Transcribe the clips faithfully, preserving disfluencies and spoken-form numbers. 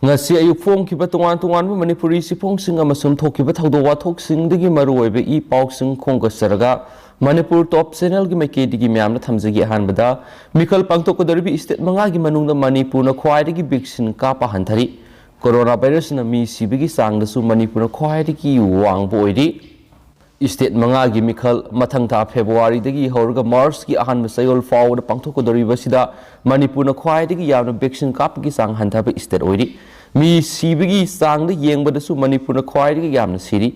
ꯉꯁꯤ ꯑꯌꯨꯛ ꯐꯣꯡꯈꯤꯕ ꯇꯣꯉꯥꯟ ꯇꯣꯉꯥꯟꯕ ꯃꯅꯤꯄꯨꯔꯤ ꯆꯦꯐꯣꯡꯁꯤꯡ ꯑꯃꯁꯨꯡ ꯊꯣꯛꯈꯤꯕ ꯊꯧꯗꯣꯛ ꯋꯥꯊꯣꯛꯁꯤꯡꯗꯒꯤ ꯃꯔꯨꯑꯣꯏꯕ ꯏ ꯄꯥꯎꯁꯤꯡ ꯈꯣꯝꯒꯠꯆꯔꯒ, ꯃꯅꯤꯄꯨꯔ ꯇꯣꯞ ꯆꯦꯅꯦꯜꯒꯤ ꯃꯥꯏꯀꯩꯗꯒꯤ ꯃꯌꯥꯝꯗ ꯊꯝꯖꯒꯦ꯫ ꯑꯍꯥꯟꯕꯗ, ꯃꯤꯈꯜ ꯄꯥꯡꯊꯣꯛꯀꯗꯧꯔꯤꯕ ꯏꯁꯇꯦꯠ ꯃꯉꯥꯒꯤ ꯃꯅꯨꯡꯗ ꯃꯅꯤꯄꯨꯔꯅ ꯈ꯭ꯋꯥꯏꯗꯒꯤ ꯚꯦꯛꯁꯤꯟ ꯀꯥꯞꯄ ꯍꯟꯊꯔꯤ꯫ ꯀꯣꯔꯣꯅꯥ ꯚꯥꯏꯔꯁꯅ ꯃꯤ ꯁꯤꯕꯒꯤ ꯆꯥꯡꯗꯁꯨ ꯃꯅꯤꯄꯨꯔꯅ ꯈ꯭ꯋꯥꯏꯗꯒꯤ ꯋꯥꯡꯕ ꯑꯣꯏꯔꯤ꯫ ꯏꯁꯇꯦꯠ ꯃꯉꯥꯒꯤ ꯃꯤꯈꯜ ꯃꯊꯪ ꯊꯥ ꯐꯦꯕ꯭ꯔꯨꯋꯥꯔꯤꯗꯒꯤ ꯍꯧꯔꯒ ꯃꯥꯔꯆꯀꯤ ꯑꯍꯥꯟꯕ ꯆꯌꯣꯜ ꯐꯥꯎꯕꯗ ꯄꯥꯡꯊꯣꯛꯀꯗꯧꯔꯤꯕꯁꯤꯗ ꯃꯅꯤꯄꯨꯔꯅ ꯈ꯭ꯋꯥꯏꯗꯒꯤ ꯌꯥꯝꯅ ꯚꯦꯛꯁꯤꯟ ꯀꯥꯞꯄꯒꯤ ꯆꯥꯡ ꯍꯟꯊꯕ ꯏꯁꯇꯦꯠ ꯑꯣꯏꯔꯤ꯫ ꯃꯤ ꯁꯤꯕꯒꯤ ꯆꯥꯡꯗ ꯌꯦꯡꯕꯗꯁꯨ ꯃꯅꯤꯄꯨꯔꯅ ꯈ꯭ꯋꯥꯏꯗꯒꯤ ꯌꯥꯝꯅ ꯁꯤꯔꯤ꯫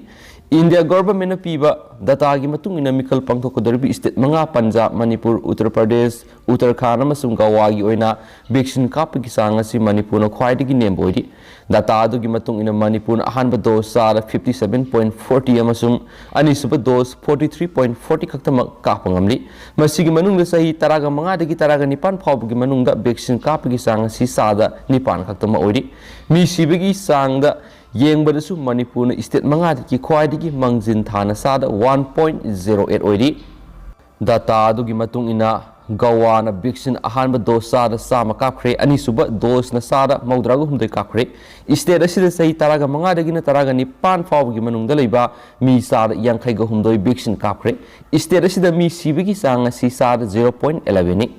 ꯏꯟꯗꯤꯌꯥ ꯒꯣꯚꯔꯟꯃꯦꯟꯠꯅ ꯄꯤꯕ ꯗꯇꯥꯒꯤ ꯃꯇꯨꯡ ꯏꯟꯅ ꯃꯤꯈꯜ ꯄꯥꯡꯊꯣꯛꯀꯗꯧꯔꯤꯕ ꯏꯁꯇꯦꯠ ꯃꯉꯥ, ꯄꯟꯖꯥꯕ, ꯃꯅꯤꯄꯨꯔ, ꯎꯠꯇꯔ ꯄ꯭ꯔꯗꯦꯁ, ꯎꯠꯇꯔꯈꯥꯟꯗ ꯑꯃꯁꯨꯡ ꯒꯋꯥꯒꯤ ꯑꯣꯏꯅ ꯚꯦꯛꯁꯤꯟ ꯀꯥꯞꯄꯒꯤ ꯆꯥꯡ ꯑꯁꯤ ꯃꯅꯤꯄꯨꯔꯅ ꯈ꯭ꯋꯥꯏꯗꯒꯤ ꯅꯦꯝꯕ ꯑꯣꯏꯔꯤ꯫ ꯗꯇꯥ ꯑꯗꯨꯒꯤ ꯃꯇꯨꯡ ꯏꯟꯅ ꯃꯅꯤꯄꯨꯔꯅ ꯑꯍꯥꯟꯕ ꯗꯣꯁ ꯆꯥꯗ fifty seven point forty ꯑꯃꯁꯨꯡ ꯑꯅꯤꯁꯨꯕ dose forty three point forty ꯈꯛꯇꯃꯛ ꯀꯥꯞꯄ ꯉꯝꯂꯤ꯫ ꯃꯁꯤꯒꯤ ꯃꯅꯨꯡꯗ ꯆꯍꯤ ꯇꯔꯥꯒ ꯃꯉꯥꯗꯒꯤ ꯇꯔꯥꯒ ꯅꯤꯄꯥꯟ ꯐꯥꯎꯕꯒꯤ ꯃꯅꯨꯡꯗ ꯚꯦꯛꯁꯤꯟ ꯀꯥꯞꯄꯒꯤ ꯆꯥꯡ ꯑꯁꯤ ꯆꯥꯗ ꯅꯤꯄꯥꯟ ꯈꯛꯇꯃꯛ ꯑꯣꯏꯔꯤ꯫ ꯃꯤ ꯁꯤꯕꯒꯤ ꯆꯥꯡꯗ ꯌꯦꯡꯕꯗꯁꯨ ꯃꯅꯤꯄꯨꯔꯅ ꯏꯁꯇꯦꯠ ꯃꯉꯥꯗꯒꯤ ꯈ꯭ꯋꯥꯏꯗꯒꯤ ꯃꯥꯡꯖꯤꯟ ꯊꯥꯅ ꯆꯥꯗ one point zero eight ꯑꯣꯏꯔꯤ꯫ ꯗꯇꯥ ꯑꯗꯨꯒꯤ ꯃꯇꯨꯡ ꯏꯟꯅ ꯒꯋꯥꯅ ꯚꯦꯛꯁꯤꯟ ꯑꯍꯥꯟꯕ ꯗꯣꯁ ꯆꯥꯗ ꯆꯥꯝꯃ ꯀꯥꯞꯈ꯭ꯔꯦ, ꯑꯅꯤꯁꯨꯕ ꯗꯣꯁꯅ ꯆꯥꯗ ꯃꯧꯗ꯭ꯔꯥꯒ ꯍꯨꯝꯗꯣꯏ ꯀꯥꯞꯈ꯭ꯔꯦ꯫ ꯏꯁꯇꯦꯠ ꯑꯁꯤꯗ ꯆꯍꯤ ꯇꯔꯥꯒ ꯃꯉꯥꯗꯒꯤꯅ ꯇꯔꯥꯒ ꯅꯤꯄꯥꯟ ꯐꯥꯎꯕꯒꯤ ꯃꯅꯨꯡꯗ ꯂꯩꯕ ꯃꯤ ꯆꯥꯗ ꯌꯥꯡꯈꯩꯒ ꯍꯨꯝꯗꯣꯏ ꯚꯦꯛꯁꯤꯟ ꯀꯥꯞꯈ꯭ꯔꯦ꯫ ꯏꯁꯇꯦꯠ ꯑꯁꯤꯗ ꯃꯤ ꯁꯤꯕꯒꯤ ꯆꯥꯡ ꯑꯁꯤ ꯆꯥꯗ zero point elevenꯅꯤ꯫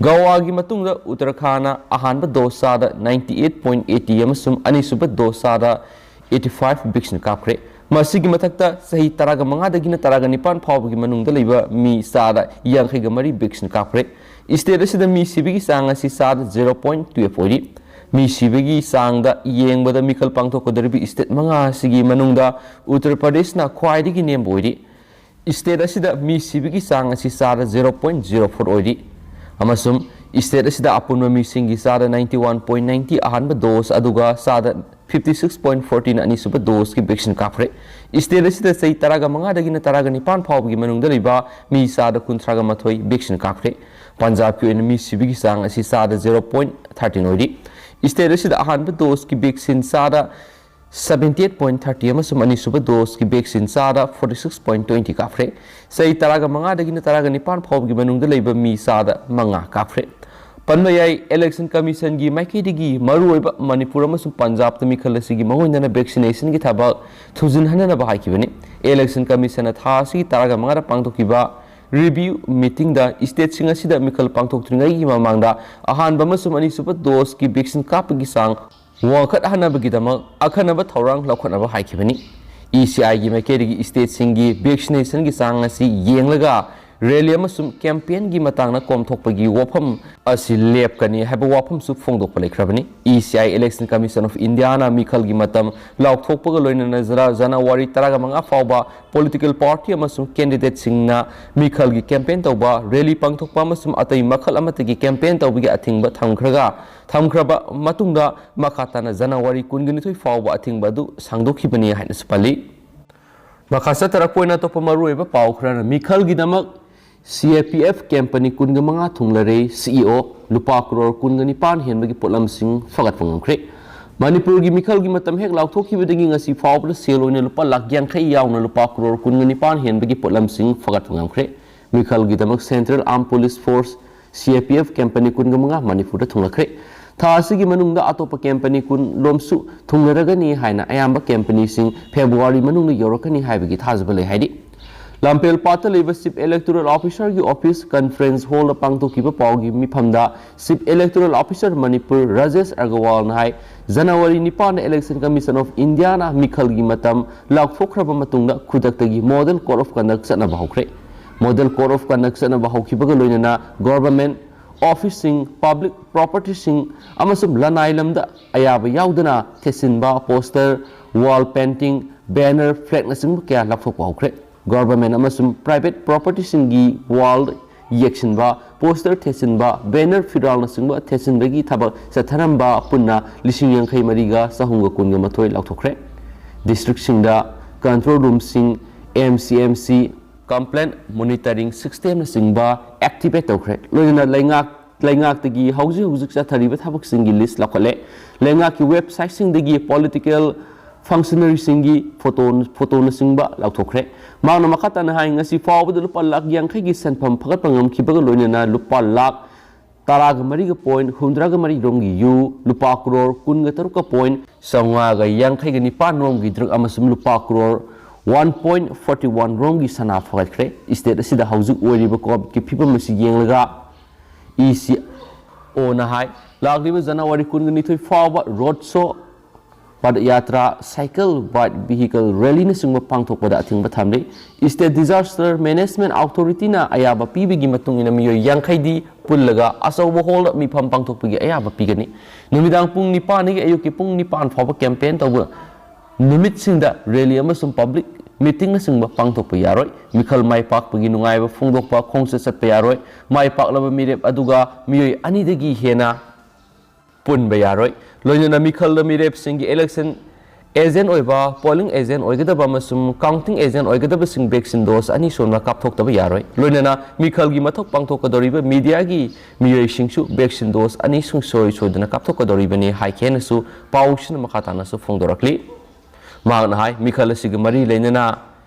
ꯒꯋꯥꯒꯤ ꯃꯇꯨꯡꯗ ꯎꯠꯇꯔꯈꯥꯟꯗ ꯑꯍꯥꯟꯕ ꯗꯣꯁ ꯆꯥꯗ ninety eight point eighty ꯑꯃꯁꯨꯡ ꯑꯅꯤꯁꯨꯕ ꯗꯣꯁ ꯆꯥꯗ eighty five ꯚꯦꯛꯁꯤꯟ ꯀꯥꯞꯈ꯭ꯔꯦ꯫ ꯃꯁꯤꯒꯤ ꯃꯊꯛꯇ ꯆꯍꯤ ꯇꯔꯥꯒ ꯃꯉꯥꯗꯒꯤꯅ ꯇꯔꯥꯒ ꯅꯤꯄꯥꯟ ꯐꯥꯎꯕꯒꯤ ꯃꯅꯨꯡꯗ ꯂꯩꯕ ꯃꯤ ꯆꯥꯗ ꯌꯥꯡꯈꯩꯒ ꯃꯔꯤ ꯚꯦꯛꯁꯤꯟ ꯀꯥꯞꯈ꯭ꯔꯦ꯫ ꯏꯁꯇꯦꯠ ꯑꯁꯤꯗ ꯃꯤ ꯁꯤꯕꯒꯤ ꯆꯥꯡ ꯑꯁꯤ ꯆꯥꯗ zero point twelve ꯑꯣꯏꯔꯤ꯫ ꯃꯤ ꯁꯤꯕꯒꯤ ꯆꯥꯡꯗ ꯌꯦꯡꯕꯗ ꯃꯤꯈꯜ ꯄꯥꯡꯊꯣꯛꯀꯗꯧꯔꯤꯕ ꯏꯁꯇꯦꯠ ꯃꯉꯥ ꯑꯁꯤꯒꯤ ꯃꯅꯨꯡꯗ ꯎꯠꯇꯔ ꯄ꯭ꯔꯗꯦꯁꯅ ꯈ꯭ꯋꯥꯏꯗꯒꯤ ꯅꯦꯝꯕ ꯑꯣꯏꯔꯤ꯫ ꯏꯁꯇꯦꯠ ꯑꯁꯤꯗ ꯃꯤ ꯁꯤꯕꯒꯤ ꯆꯥꯡ ꯑꯁꯤ ꯆꯥꯗ zero point zero four ꯑꯣꯏꯔꯤ ꯑꯃꯁꯨꯡ ꯏꯁꯇꯦꯠ ꯑꯁꯤꯗ ꯑꯄꯨꯟꯕ ꯃꯤꯁꯤꯡꯒꯤ ꯆꯥꯗ ninety one point ninety ꯑꯍꯥꯟꯕ ꯗꯣꯁ, ꯑꯗꯨꯒ ꯆꯥꯗ fifty six point fourteen ꯑꯅꯤꯁꯨꯕ ꯗꯣꯁꯀꯤ ꯚꯦꯛꯁꯤꯟ ꯀꯥꯞꯈ꯭ꯔꯦ꯫ ꯏꯁꯇꯦꯠ ꯑꯁꯤꯗ ꯆꯍꯤ ꯇꯔꯥꯒ ꯃꯉꯥꯗꯒꯤꯅ ꯇꯔꯥꯒ ꯅꯤꯄꯥꯟ ꯐꯥꯎꯕꯒꯤ ꯃꯅꯨꯡꯗ ꯂꯩꯕ ꯃꯤ ꯆꯥꯗ ꯀꯨꯟꯊ꯭ꯔꯥꯒ ꯃꯥꯊꯣꯏ ꯚꯦꯛꯁꯤꯟ ꯀꯥꯞꯈ꯭ꯔꯦ꯫ ꯄꯟꯖꯥꯕꯀꯤ ꯑꯣꯏꯅ ꯃꯤ ꯁꯤꯕꯒꯤ ꯆꯥꯡ ꯑꯁꯤ ꯆꯥꯗ zero point thirteen ꯑꯣꯏꯔꯤ꯫ ꯏꯁꯇꯦꯠ ꯑꯁꯤꯗ ꯑꯍꯥꯟꯕ ꯗꯣꯁꯀꯤ ꯚꯦꯛꯁꯤꯟ ꯆꯥꯗ seventy eight point thirty ꯑꯃꯁꯨꯡ ꯑꯅꯤꯁꯨꯕ ꯗꯣꯁꯀꯤ ꯚꯦꯛꯁꯤꯟ ꯆꯥꯗ forty six point twenty ꯀꯥꯞꯈ꯭ꯔꯦ꯫ ꯆꯍꯤ ꯇꯔꯥꯒ ꯃꯉꯥꯗꯒꯤꯅ ꯇꯔꯥꯒ ꯅꯤꯄꯥꯟ ꯐꯥꯎꯕꯒꯤ ꯃꯅꯨꯡꯗ ꯂꯩꯕ ꯃꯤ ꯆꯥꯗ ꯃꯉꯥ ꯀꯥꯞꯈ꯭ꯔꯦ꯫ ꯄꯟꯕ ꯌꯥꯏ, Election Commission ꯒꯤ ꯃꯥꯏꯀꯩꯗꯒꯤ ꯃꯔꯨꯑꯣꯏꯕ ꯃꯅꯤꯄꯨꯔ ꯑꯃꯁꯨꯡ ꯄꯟꯖꯥꯕꯇ ꯃꯤꯈꯜ ꯑꯁꯤꯒꯤ ꯃꯥꯡꯑꯣꯏꯅꯅ vaccination ꯒꯤ ꯊꯕꯛ ꯊꯨꯖꯤꯟꯍꯟꯅꯕ ꯍꯥꯏꯈꯤꯕꯅꯤ꯫ Election Commission ꯅ ꯊꯥ ꯑꯁꯤꯒꯤ ꯇꯔꯥꯃꯉꯥꯗ ꯄꯥꯡꯊꯣꯛꯈꯤꯕ review meeting ꯗ state ꯁꯤꯡ ꯑꯁꯤꯗ ꯃꯤꯈꯜ ꯄꯥꯡꯊꯣꯛꯇ꯭ꯔꯤꯉꯩꯒꯤ ꯃꯃꯥꯡꯗ ꯑꯍꯥꯟꯕ ꯑꯃꯁꯨꯡ ꯑꯅꯤꯁꯨꯕ dose ꯀꯤ vaccine ꯀꯥꯞꯄꯒꯤ ꯆꯥꯡ ꯋꯥꯡꯈꯠꯍꯟꯅꯕꯒꯤꯗꯃꯛ ꯑꯈꯟꯅꯕ ꯊꯧꯔꯥꯡ ꯂꯧꯈꯠꯅꯕ ꯍꯥꯏꯈꯤꯕꯅꯤ꯫ E C I ꯒꯤ ꯃꯥꯏꯀꯩꯗꯒꯤ state ꯁꯤꯡꯒꯤ vaccination ꯒꯤ ꯆꯥꯡ ꯑꯁꯤ ꯌꯦꯡꯂꯒ rally ꯑꯃꯁꯨꯡ campaign ꯒꯤ ꯃꯇꯥꯡꯗ ꯀꯣꯝꯊꯣꯛꯄꯒꯤ ꯋꯥꯐꯝ ꯑꯁꯤ ꯂꯦꯞꯀꯅꯤ ꯍꯥꯏꯕ ꯋꯥꯐꯝꯁꯨ ꯐꯣꯡꯗꯣꯛꯄ ꯂꯩꯈ꯭ꯔꯕꯅꯤ꯫ E C I, Election Commission of India ꯅ ꯃꯤꯈꯜꯒꯤ ꯃꯇꯝ ꯂꯥꯎꯊꯣꯛꯄꯒ ꯂꯣꯏꯅꯅ ꯖꯅ-, ꯖꯅꯋꯥꯔꯤ ꯇꯔꯥꯃꯉꯥ ꯐꯥꯎꯕ political party ꯑꯃꯁꯨꯡ candidate ꯁꯤꯡꯅ ꯃꯤꯈꯜꯒꯤ campaign ꯇꯧꯕ, rally ꯄꯥꯡꯊꯣꯛꯄ ꯑꯃꯁꯨꯡ ꯑꯇꯩ ꯃꯈꯜ ꯑꯃꯠꯇꯒꯤ campaign ꯇꯧꯕꯒꯤ ꯑꯊꯤꯡꯕ ꯊꯝꯈ꯭ꯔꯒ, ꯊꯝꯈ꯭ꯔꯕ ꯃꯇꯨꯡꯗ ꯃꯈꯥ ꯇꯥꯅ ꯖꯅꯋꯥꯔꯤ ꯀꯨꯟꯒ ꯅꯤꯊꯣꯏ ꯐꯥꯎꯕ ꯑꯊꯤꯡꯕ ꯑꯗꯨ ꯁꯥꯡꯗꯣꯛꯈꯤꯕꯅꯤ ꯍꯥꯏꯅꯁꯨ ꯄꯜꯂꯤ꯫ ꯃꯈꯥ ꯆꯠꯊꯔꯛꯄ ꯑꯣꯏꯅ ꯑꯇꯣꯞꯄ ꯃꯔꯨꯑꯣꯏꯕ ꯄꯥꯎ ꯈꯔꯅ, ꯃꯤꯈꯜꯒꯤꯗꯃꯛ C A P F company ꯀꯨꯟꯒ ꯃꯉꯥ ꯊꯨꯡꯂꯔꯦ, C E O ꯂꯨꯄꯥ ꯀ꯭ꯔꯣꯔ ꯀꯨꯟꯒ ꯅꯤꯄꯥꯟ ꯍꯦꯟꯕꯒꯤ ꯄꯣꯠꯂꯝꯁꯤꯡ ꯐꯒꯠꯄ ꯉꯝꯈ꯭ꯔꯦ꯫ ꯃꯅꯤꯄꯨꯔꯒꯤ ꯃꯤꯈꯜꯒꯤ ꯃꯇꯝ ꯍꯦꯛ ꯂꯥꯎꯊꯣꯛꯈꯤꯕꯗꯒꯤ ꯉꯁꯤ ꯐꯥꯎꯕꯗ ꯁꯦꯜ ꯑꯣꯏꯅ ꯂꯨꯄꯥ ꯂꯥꯈ ꯌꯥꯡꯈꯩ ꯌꯥꯎꯅ ꯂꯨꯄꯥ ꯀ꯭ꯔꯣꯔ ꯀꯨꯟꯒ ꯅꯤꯄꯥꯟ ꯍꯦꯟꯕꯒꯤ ꯄꯣꯠꯂꯝꯁꯤꯡ ꯐꯒꯠꯄ ꯉꯝꯈ꯭ꯔꯦ꯫ ꯃꯤꯈꯜꯒꯤꯗꯃꯛ Central Armed Police Force, C A P F company ꯀꯨꯟꯒ ꯃꯉꯥ ꯃꯅꯤꯄꯨꯔꯗ ꯊꯨꯡꯂꯈ꯭ꯔꯦ꯫ ꯊꯥ ꯑꯁꯤꯒꯤ ꯃꯅꯨꯡꯗ ꯑꯇꯣꯞꯄ company ꯀꯨꯟ ꯂꯣꯝꯁꯨ ꯊꯨꯡꯂꯔꯒꯅꯤ ꯍꯥꯏꯅ ꯑꯌꯥꯝꯕ company ꯁꯤꯡ February ꯃꯅꯨꯡꯗ ꯌꯧꯔꯛꯀꯅꯤ ꯍꯥꯏꯕꯒꯤ ꯊꯥꯖꯕ ꯂꯩ ꯍꯥꯏꯔꯤ꯫ ꯂꯝꯐꯦꯜꯄꯥꯠꯇ ꯂꯩꯕ Chief Electoral Officer ꯒꯤ office conference hall ꯗ ꯄꯥꯡꯊꯣꯛꯈꯤꯕ ꯄꯥꯎꯒꯤ ꯃꯤꯐꯝꯗ Chief Electoral Officer Manipur Rajesh ꯑꯒꯔꯋꯥꯜꯅ ꯍꯥꯏ, ꯖꯅꯋꯥꯔꯤ ꯅꯤꯄꯥꯟꯗ Election Commission of India ꯅ ꯃꯤꯈꯜꯒꯤ ꯃꯇꯝ ꯂꯥꯎꯊꯣꯛꯈ꯭ꯔꯕ ꯃꯇꯨꯡꯗ ꯈꯨꯗꯛꯇꯒꯤ Model Code of Conduct ꯆꯠꯅꯕ ꯍꯧꯈ꯭ꯔꯦ꯫ Model Code of Conduct ꯆꯠꯅꯕ ꯍꯧꯈꯤꯕꯒ ꯂꯣꯏꯅꯅ government office ꯁꯤꯡ, public property ꯁꯤꯡ ꯑꯃꯁꯨꯡ ꯂꯅꯥꯏ ꯂꯝꯗ ꯑꯌꯥꯕ ꯌꯥꯎꯗꯅ ꯊꯦꯠꯆꯤꯟꯕ poster, wall painting, banner, flag ꯅꯆꯤꯡꯕ ꯀꯌꯥ ꯂꯥꯎꯊꯣꯛꯄ ꯍꯧꯈ꯭ꯔꯦ꯫ Government ꯑꯃꯁꯨꯡ private property ꯁꯤꯡꯒꯤ wall ꯌꯦꯛꯁꯤꯟꯕ, poster ꯊꯦꯠꯆꯤꯟꯕ, banner ꯐꯤꯔꯥꯜꯅꯆꯤꯡꯕ ꯊꯦꯠꯆꯤꯟꯕꯒꯤ ꯊꯕꯛ ꯆꯠꯊꯔꯝꯕ ꯄꯨꯟꯅ ꯂꯤꯁꯤꯡ ꯌꯥꯡꯈꯩ ꯃꯔꯤꯒ ꯆꯍꯨꯝꯒ ꯀꯨꯟꯒ ꯃꯥꯊꯣꯏ ꯂꯥꯎꯊꯣꯛꯈ꯭ꯔꯦ꯫ District ꯁꯤꯡꯗ control room ꯁꯤꯡ, M C M C, complaint monitoring system ꯅꯆꯤꯡꯕ activate ꯇꯧꯈ꯭ꯔꯦ꯫ ꯂꯣꯏꯅꯅ ꯂꯩꯉꯥꯛ, ꯂꯩꯉꯥꯛꯇꯒꯤ ꯍꯧꯖꯤꯛ ꯍꯧꯖꯤꯛ ꯆꯠꯊꯔꯤꯕ ꯊꯕꯛꯁꯤꯡꯒꯤ list ꯂꯧꯈꯠꯂꯦ꯫ ꯂꯩꯉꯥꯛꯀꯤ website ꯁꯤꯡꯗꯒꯤ political functionary ꯁꯤꯡꯒꯤ photo, photo ꯅꯆꯤꯡꯕ ꯂꯧꯊꯣꯛꯈ꯭ꯔꯦ꯫ ꯃꯍꯥꯛꯅ ꯃꯈꯥ ꯇꯥꯅ ꯍꯥꯏ, ꯉꯁꯤ ꯐꯥꯎꯕꯗ ꯂꯨꯄꯥ ꯂꯥꯈ ꯌꯥꯡꯈꯩꯒꯤ ꯁꯦꯟꯐꯝ ꯐꯒꯠꯄ ꯉꯝꯈꯤꯕꯒ ꯂꯣꯏꯅꯅ ꯂꯨꯄꯥ ꯂꯥꯈ ꯇꯔꯥꯒ ꯃꯔꯤꯒ point ꯍꯨꯝꯗ꯭ꯔꯥꯒ ꯃꯔꯤ ꯔꯣꯝꯒꯤ ꯌꯨ, ꯂꯨꯄꯥ ꯀ꯭ꯔꯣꯔ ꯀꯨꯟꯒ ꯇꯔꯨꯛꯀ point ꯆꯥꯝꯃꯉꯥꯒ ꯌꯥꯡꯈꯩꯒ ꯅꯤꯄꯥꯟ ꯔꯣꯝꯒꯤ ꯗ꯭ꯔꯒ ꯑꯃꯁꯨꯡ ꯂꯨꯄꯥ crore one point forty one ꯔꯣꯝꯒꯤ ꯁꯅꯥ ꯐꯥꯒꯠꯈ꯭ꯔꯦ꯫ ꯁ꯭ꯇꯦꯠ ꯑꯁꯤꯗ ꯍꯧꯖꯤꯛ ꯑꯣꯏꯔꯤꯕ ꯀꯣꯚꯤꯗꯀꯤ ꯐꯤꯕꯝ ꯑꯁꯤ ꯌꯦꯡꯂꯒ ꯏ ꯁꯤ ꯑꯣꯅ ꯍꯥꯏ, ꯂꯥꯛꯂꯤꯕ ꯖꯅꯋꯥꯔꯤ ꯀꯨꯟꯒ ꯅꯤꯊꯣꯏ ꯐꯥꯎꯕ ꯔꯣꯗ ꯁꯣ, ꯄꯗꯌꯥꯇ꯭ꯔꯥ, ꯁꯥꯏꯀꯜ, ꯕꯥꯏꯛ, ꯚꯤꯍꯤꯀꯜ ꯔꯦꯂꯤꯅꯆꯤꯡꯕ ꯄꯥꯡꯊꯣꯛꯄꯗ ꯑꯊꯤꯡꯕ ꯊꯝꯂꯤ꯫ ꯁ꯭ꯇꯦꯠ ꯗꯤꯖꯥꯁꯇꯔ ꯃꯦꯅꯦꯖꯃꯦꯟꯠ ꯑꯣꯊꯣꯔꯤꯇꯤꯅ ꯑꯌꯥꯕ ꯄꯤꯕꯒꯤ ꯃꯇꯨꯡ ꯏꯟꯅ ꯃꯤꯑꯣꯏ ꯌꯥꯡꯈꯩꯗꯤ ꯄꯨꯜꯂꯒ ꯑꯆꯧꯕ ꯍꯣꯜꯗ ꯃꯤꯐꯝ ꯄꯥꯡꯊꯣꯛꯄꯒꯤ ꯑꯌꯥꯕ ꯄꯤꯒꯅꯤ꯫ ꯅꯨꯃꯤꯗꯥꯡ ꯄꯨꯡ ꯅꯤꯄꯥꯟꯗꯒꯤ ꯑꯌꯨꯛꯀꯤ ꯄꯨꯡ ꯅꯤꯄꯥꯟ ꯐꯥꯎꯕ ꯀꯦꯝꯄꯦꯟ ꯇꯧꯕ ꯅꯨꯃꯤꯠꯁꯤꯡꯗ ꯔꯦꯂꯤ ꯑꯃꯁꯨꯡ ꯄꯕ꯭ꯂꯤꯛ ꯃꯤꯇꯤꯡꯅꯆꯤꯡꯕ ꯄꯥꯡꯊꯣꯛꯄ ꯌꯥꯔꯣꯏ꯫ ꯃꯤꯈꯜ ꯃꯥꯏ ꯄꯥꯛꯄꯒꯤ ꯅꯨꯡꯉꯥꯏꯕ ꯐꯣꯡꯗꯣꯛꯄ ꯈꯣꯡꯆꯠ ꯆꯠꯄ ꯌꯥꯔꯣꯏ꯫ ꯃꯥꯏ ꯄꯥꯛꯂꯕ ꯃꯤꯔꯦꯞ ꯑꯗꯨꯒ ꯃꯤꯑꯣꯏ ꯑꯅꯤꯗꯒꯤ ꯍꯦꯟꯅ ꯄꯨꯟꯕ ꯌꯥꯔꯣꯏ꯫ ꯂꯣꯏꯅꯅ ꯃꯤꯈꯜꯗ ꯃꯤꯔꯦꯞꯁꯤꯡꯒꯤ ꯏꯂꯦꯛꯁꯟ ꯑꯦꯖꯦꯟꯠ ꯑꯣꯏꯕ, ꯄꯣꯂꯤꯡ ꯑꯦꯖꯦꯟꯠ ꯑꯣꯏꯒꯗꯕ ꯑꯃꯁꯨꯡ ꯀꯥꯎꯟꯇꯤꯡ ꯑꯦꯖꯦꯟꯠ ꯑꯣꯏꯒꯗꯕꯁꯤꯡ ꯚꯦꯛꯁꯤꯟ ꯗꯣꯖ ꯑꯅꯤ ꯁꯨꯅ ꯀꯥꯞꯊꯣꯛꯇꯕ ꯌꯥꯔꯣꯏ꯫ ꯂꯣꯏꯅꯅ ꯃꯤꯈꯜꯒꯤ ꯃꯊꯧ ꯄꯥꯡꯊꯣꯛꯀꯗꯧꯔꯤꯕ ꯃꯤꯗꯤꯌꯥꯒꯤ ꯃꯤꯑꯣꯏꯁꯤꯡꯁꯨ ꯚꯦꯛꯁꯤꯟ ꯗꯣꯖ ꯑꯅꯤ ꯁꯨꯡꯁꯣꯏ ꯁꯣꯏꯗꯅ ꯀꯥꯞꯊꯣꯛꯀꯗꯧꯔꯤꯕꯅꯤ ꯍꯥꯏꯈꯤ ꯍꯥꯏꯅꯁꯨ ꯄꯥꯎꯁꯤꯅ ꯃꯈꯥ ꯇꯥꯅꯁꯨ ꯐꯣꯡꯗꯣꯔꯛꯂꯤ꯫ ꯃꯍꯥꯛꯅ ꯍꯥꯏ, ꯃꯤꯈꯜ ꯑꯁꯤꯒ ꯃꯔꯤ ꯂꯩꯅꯅ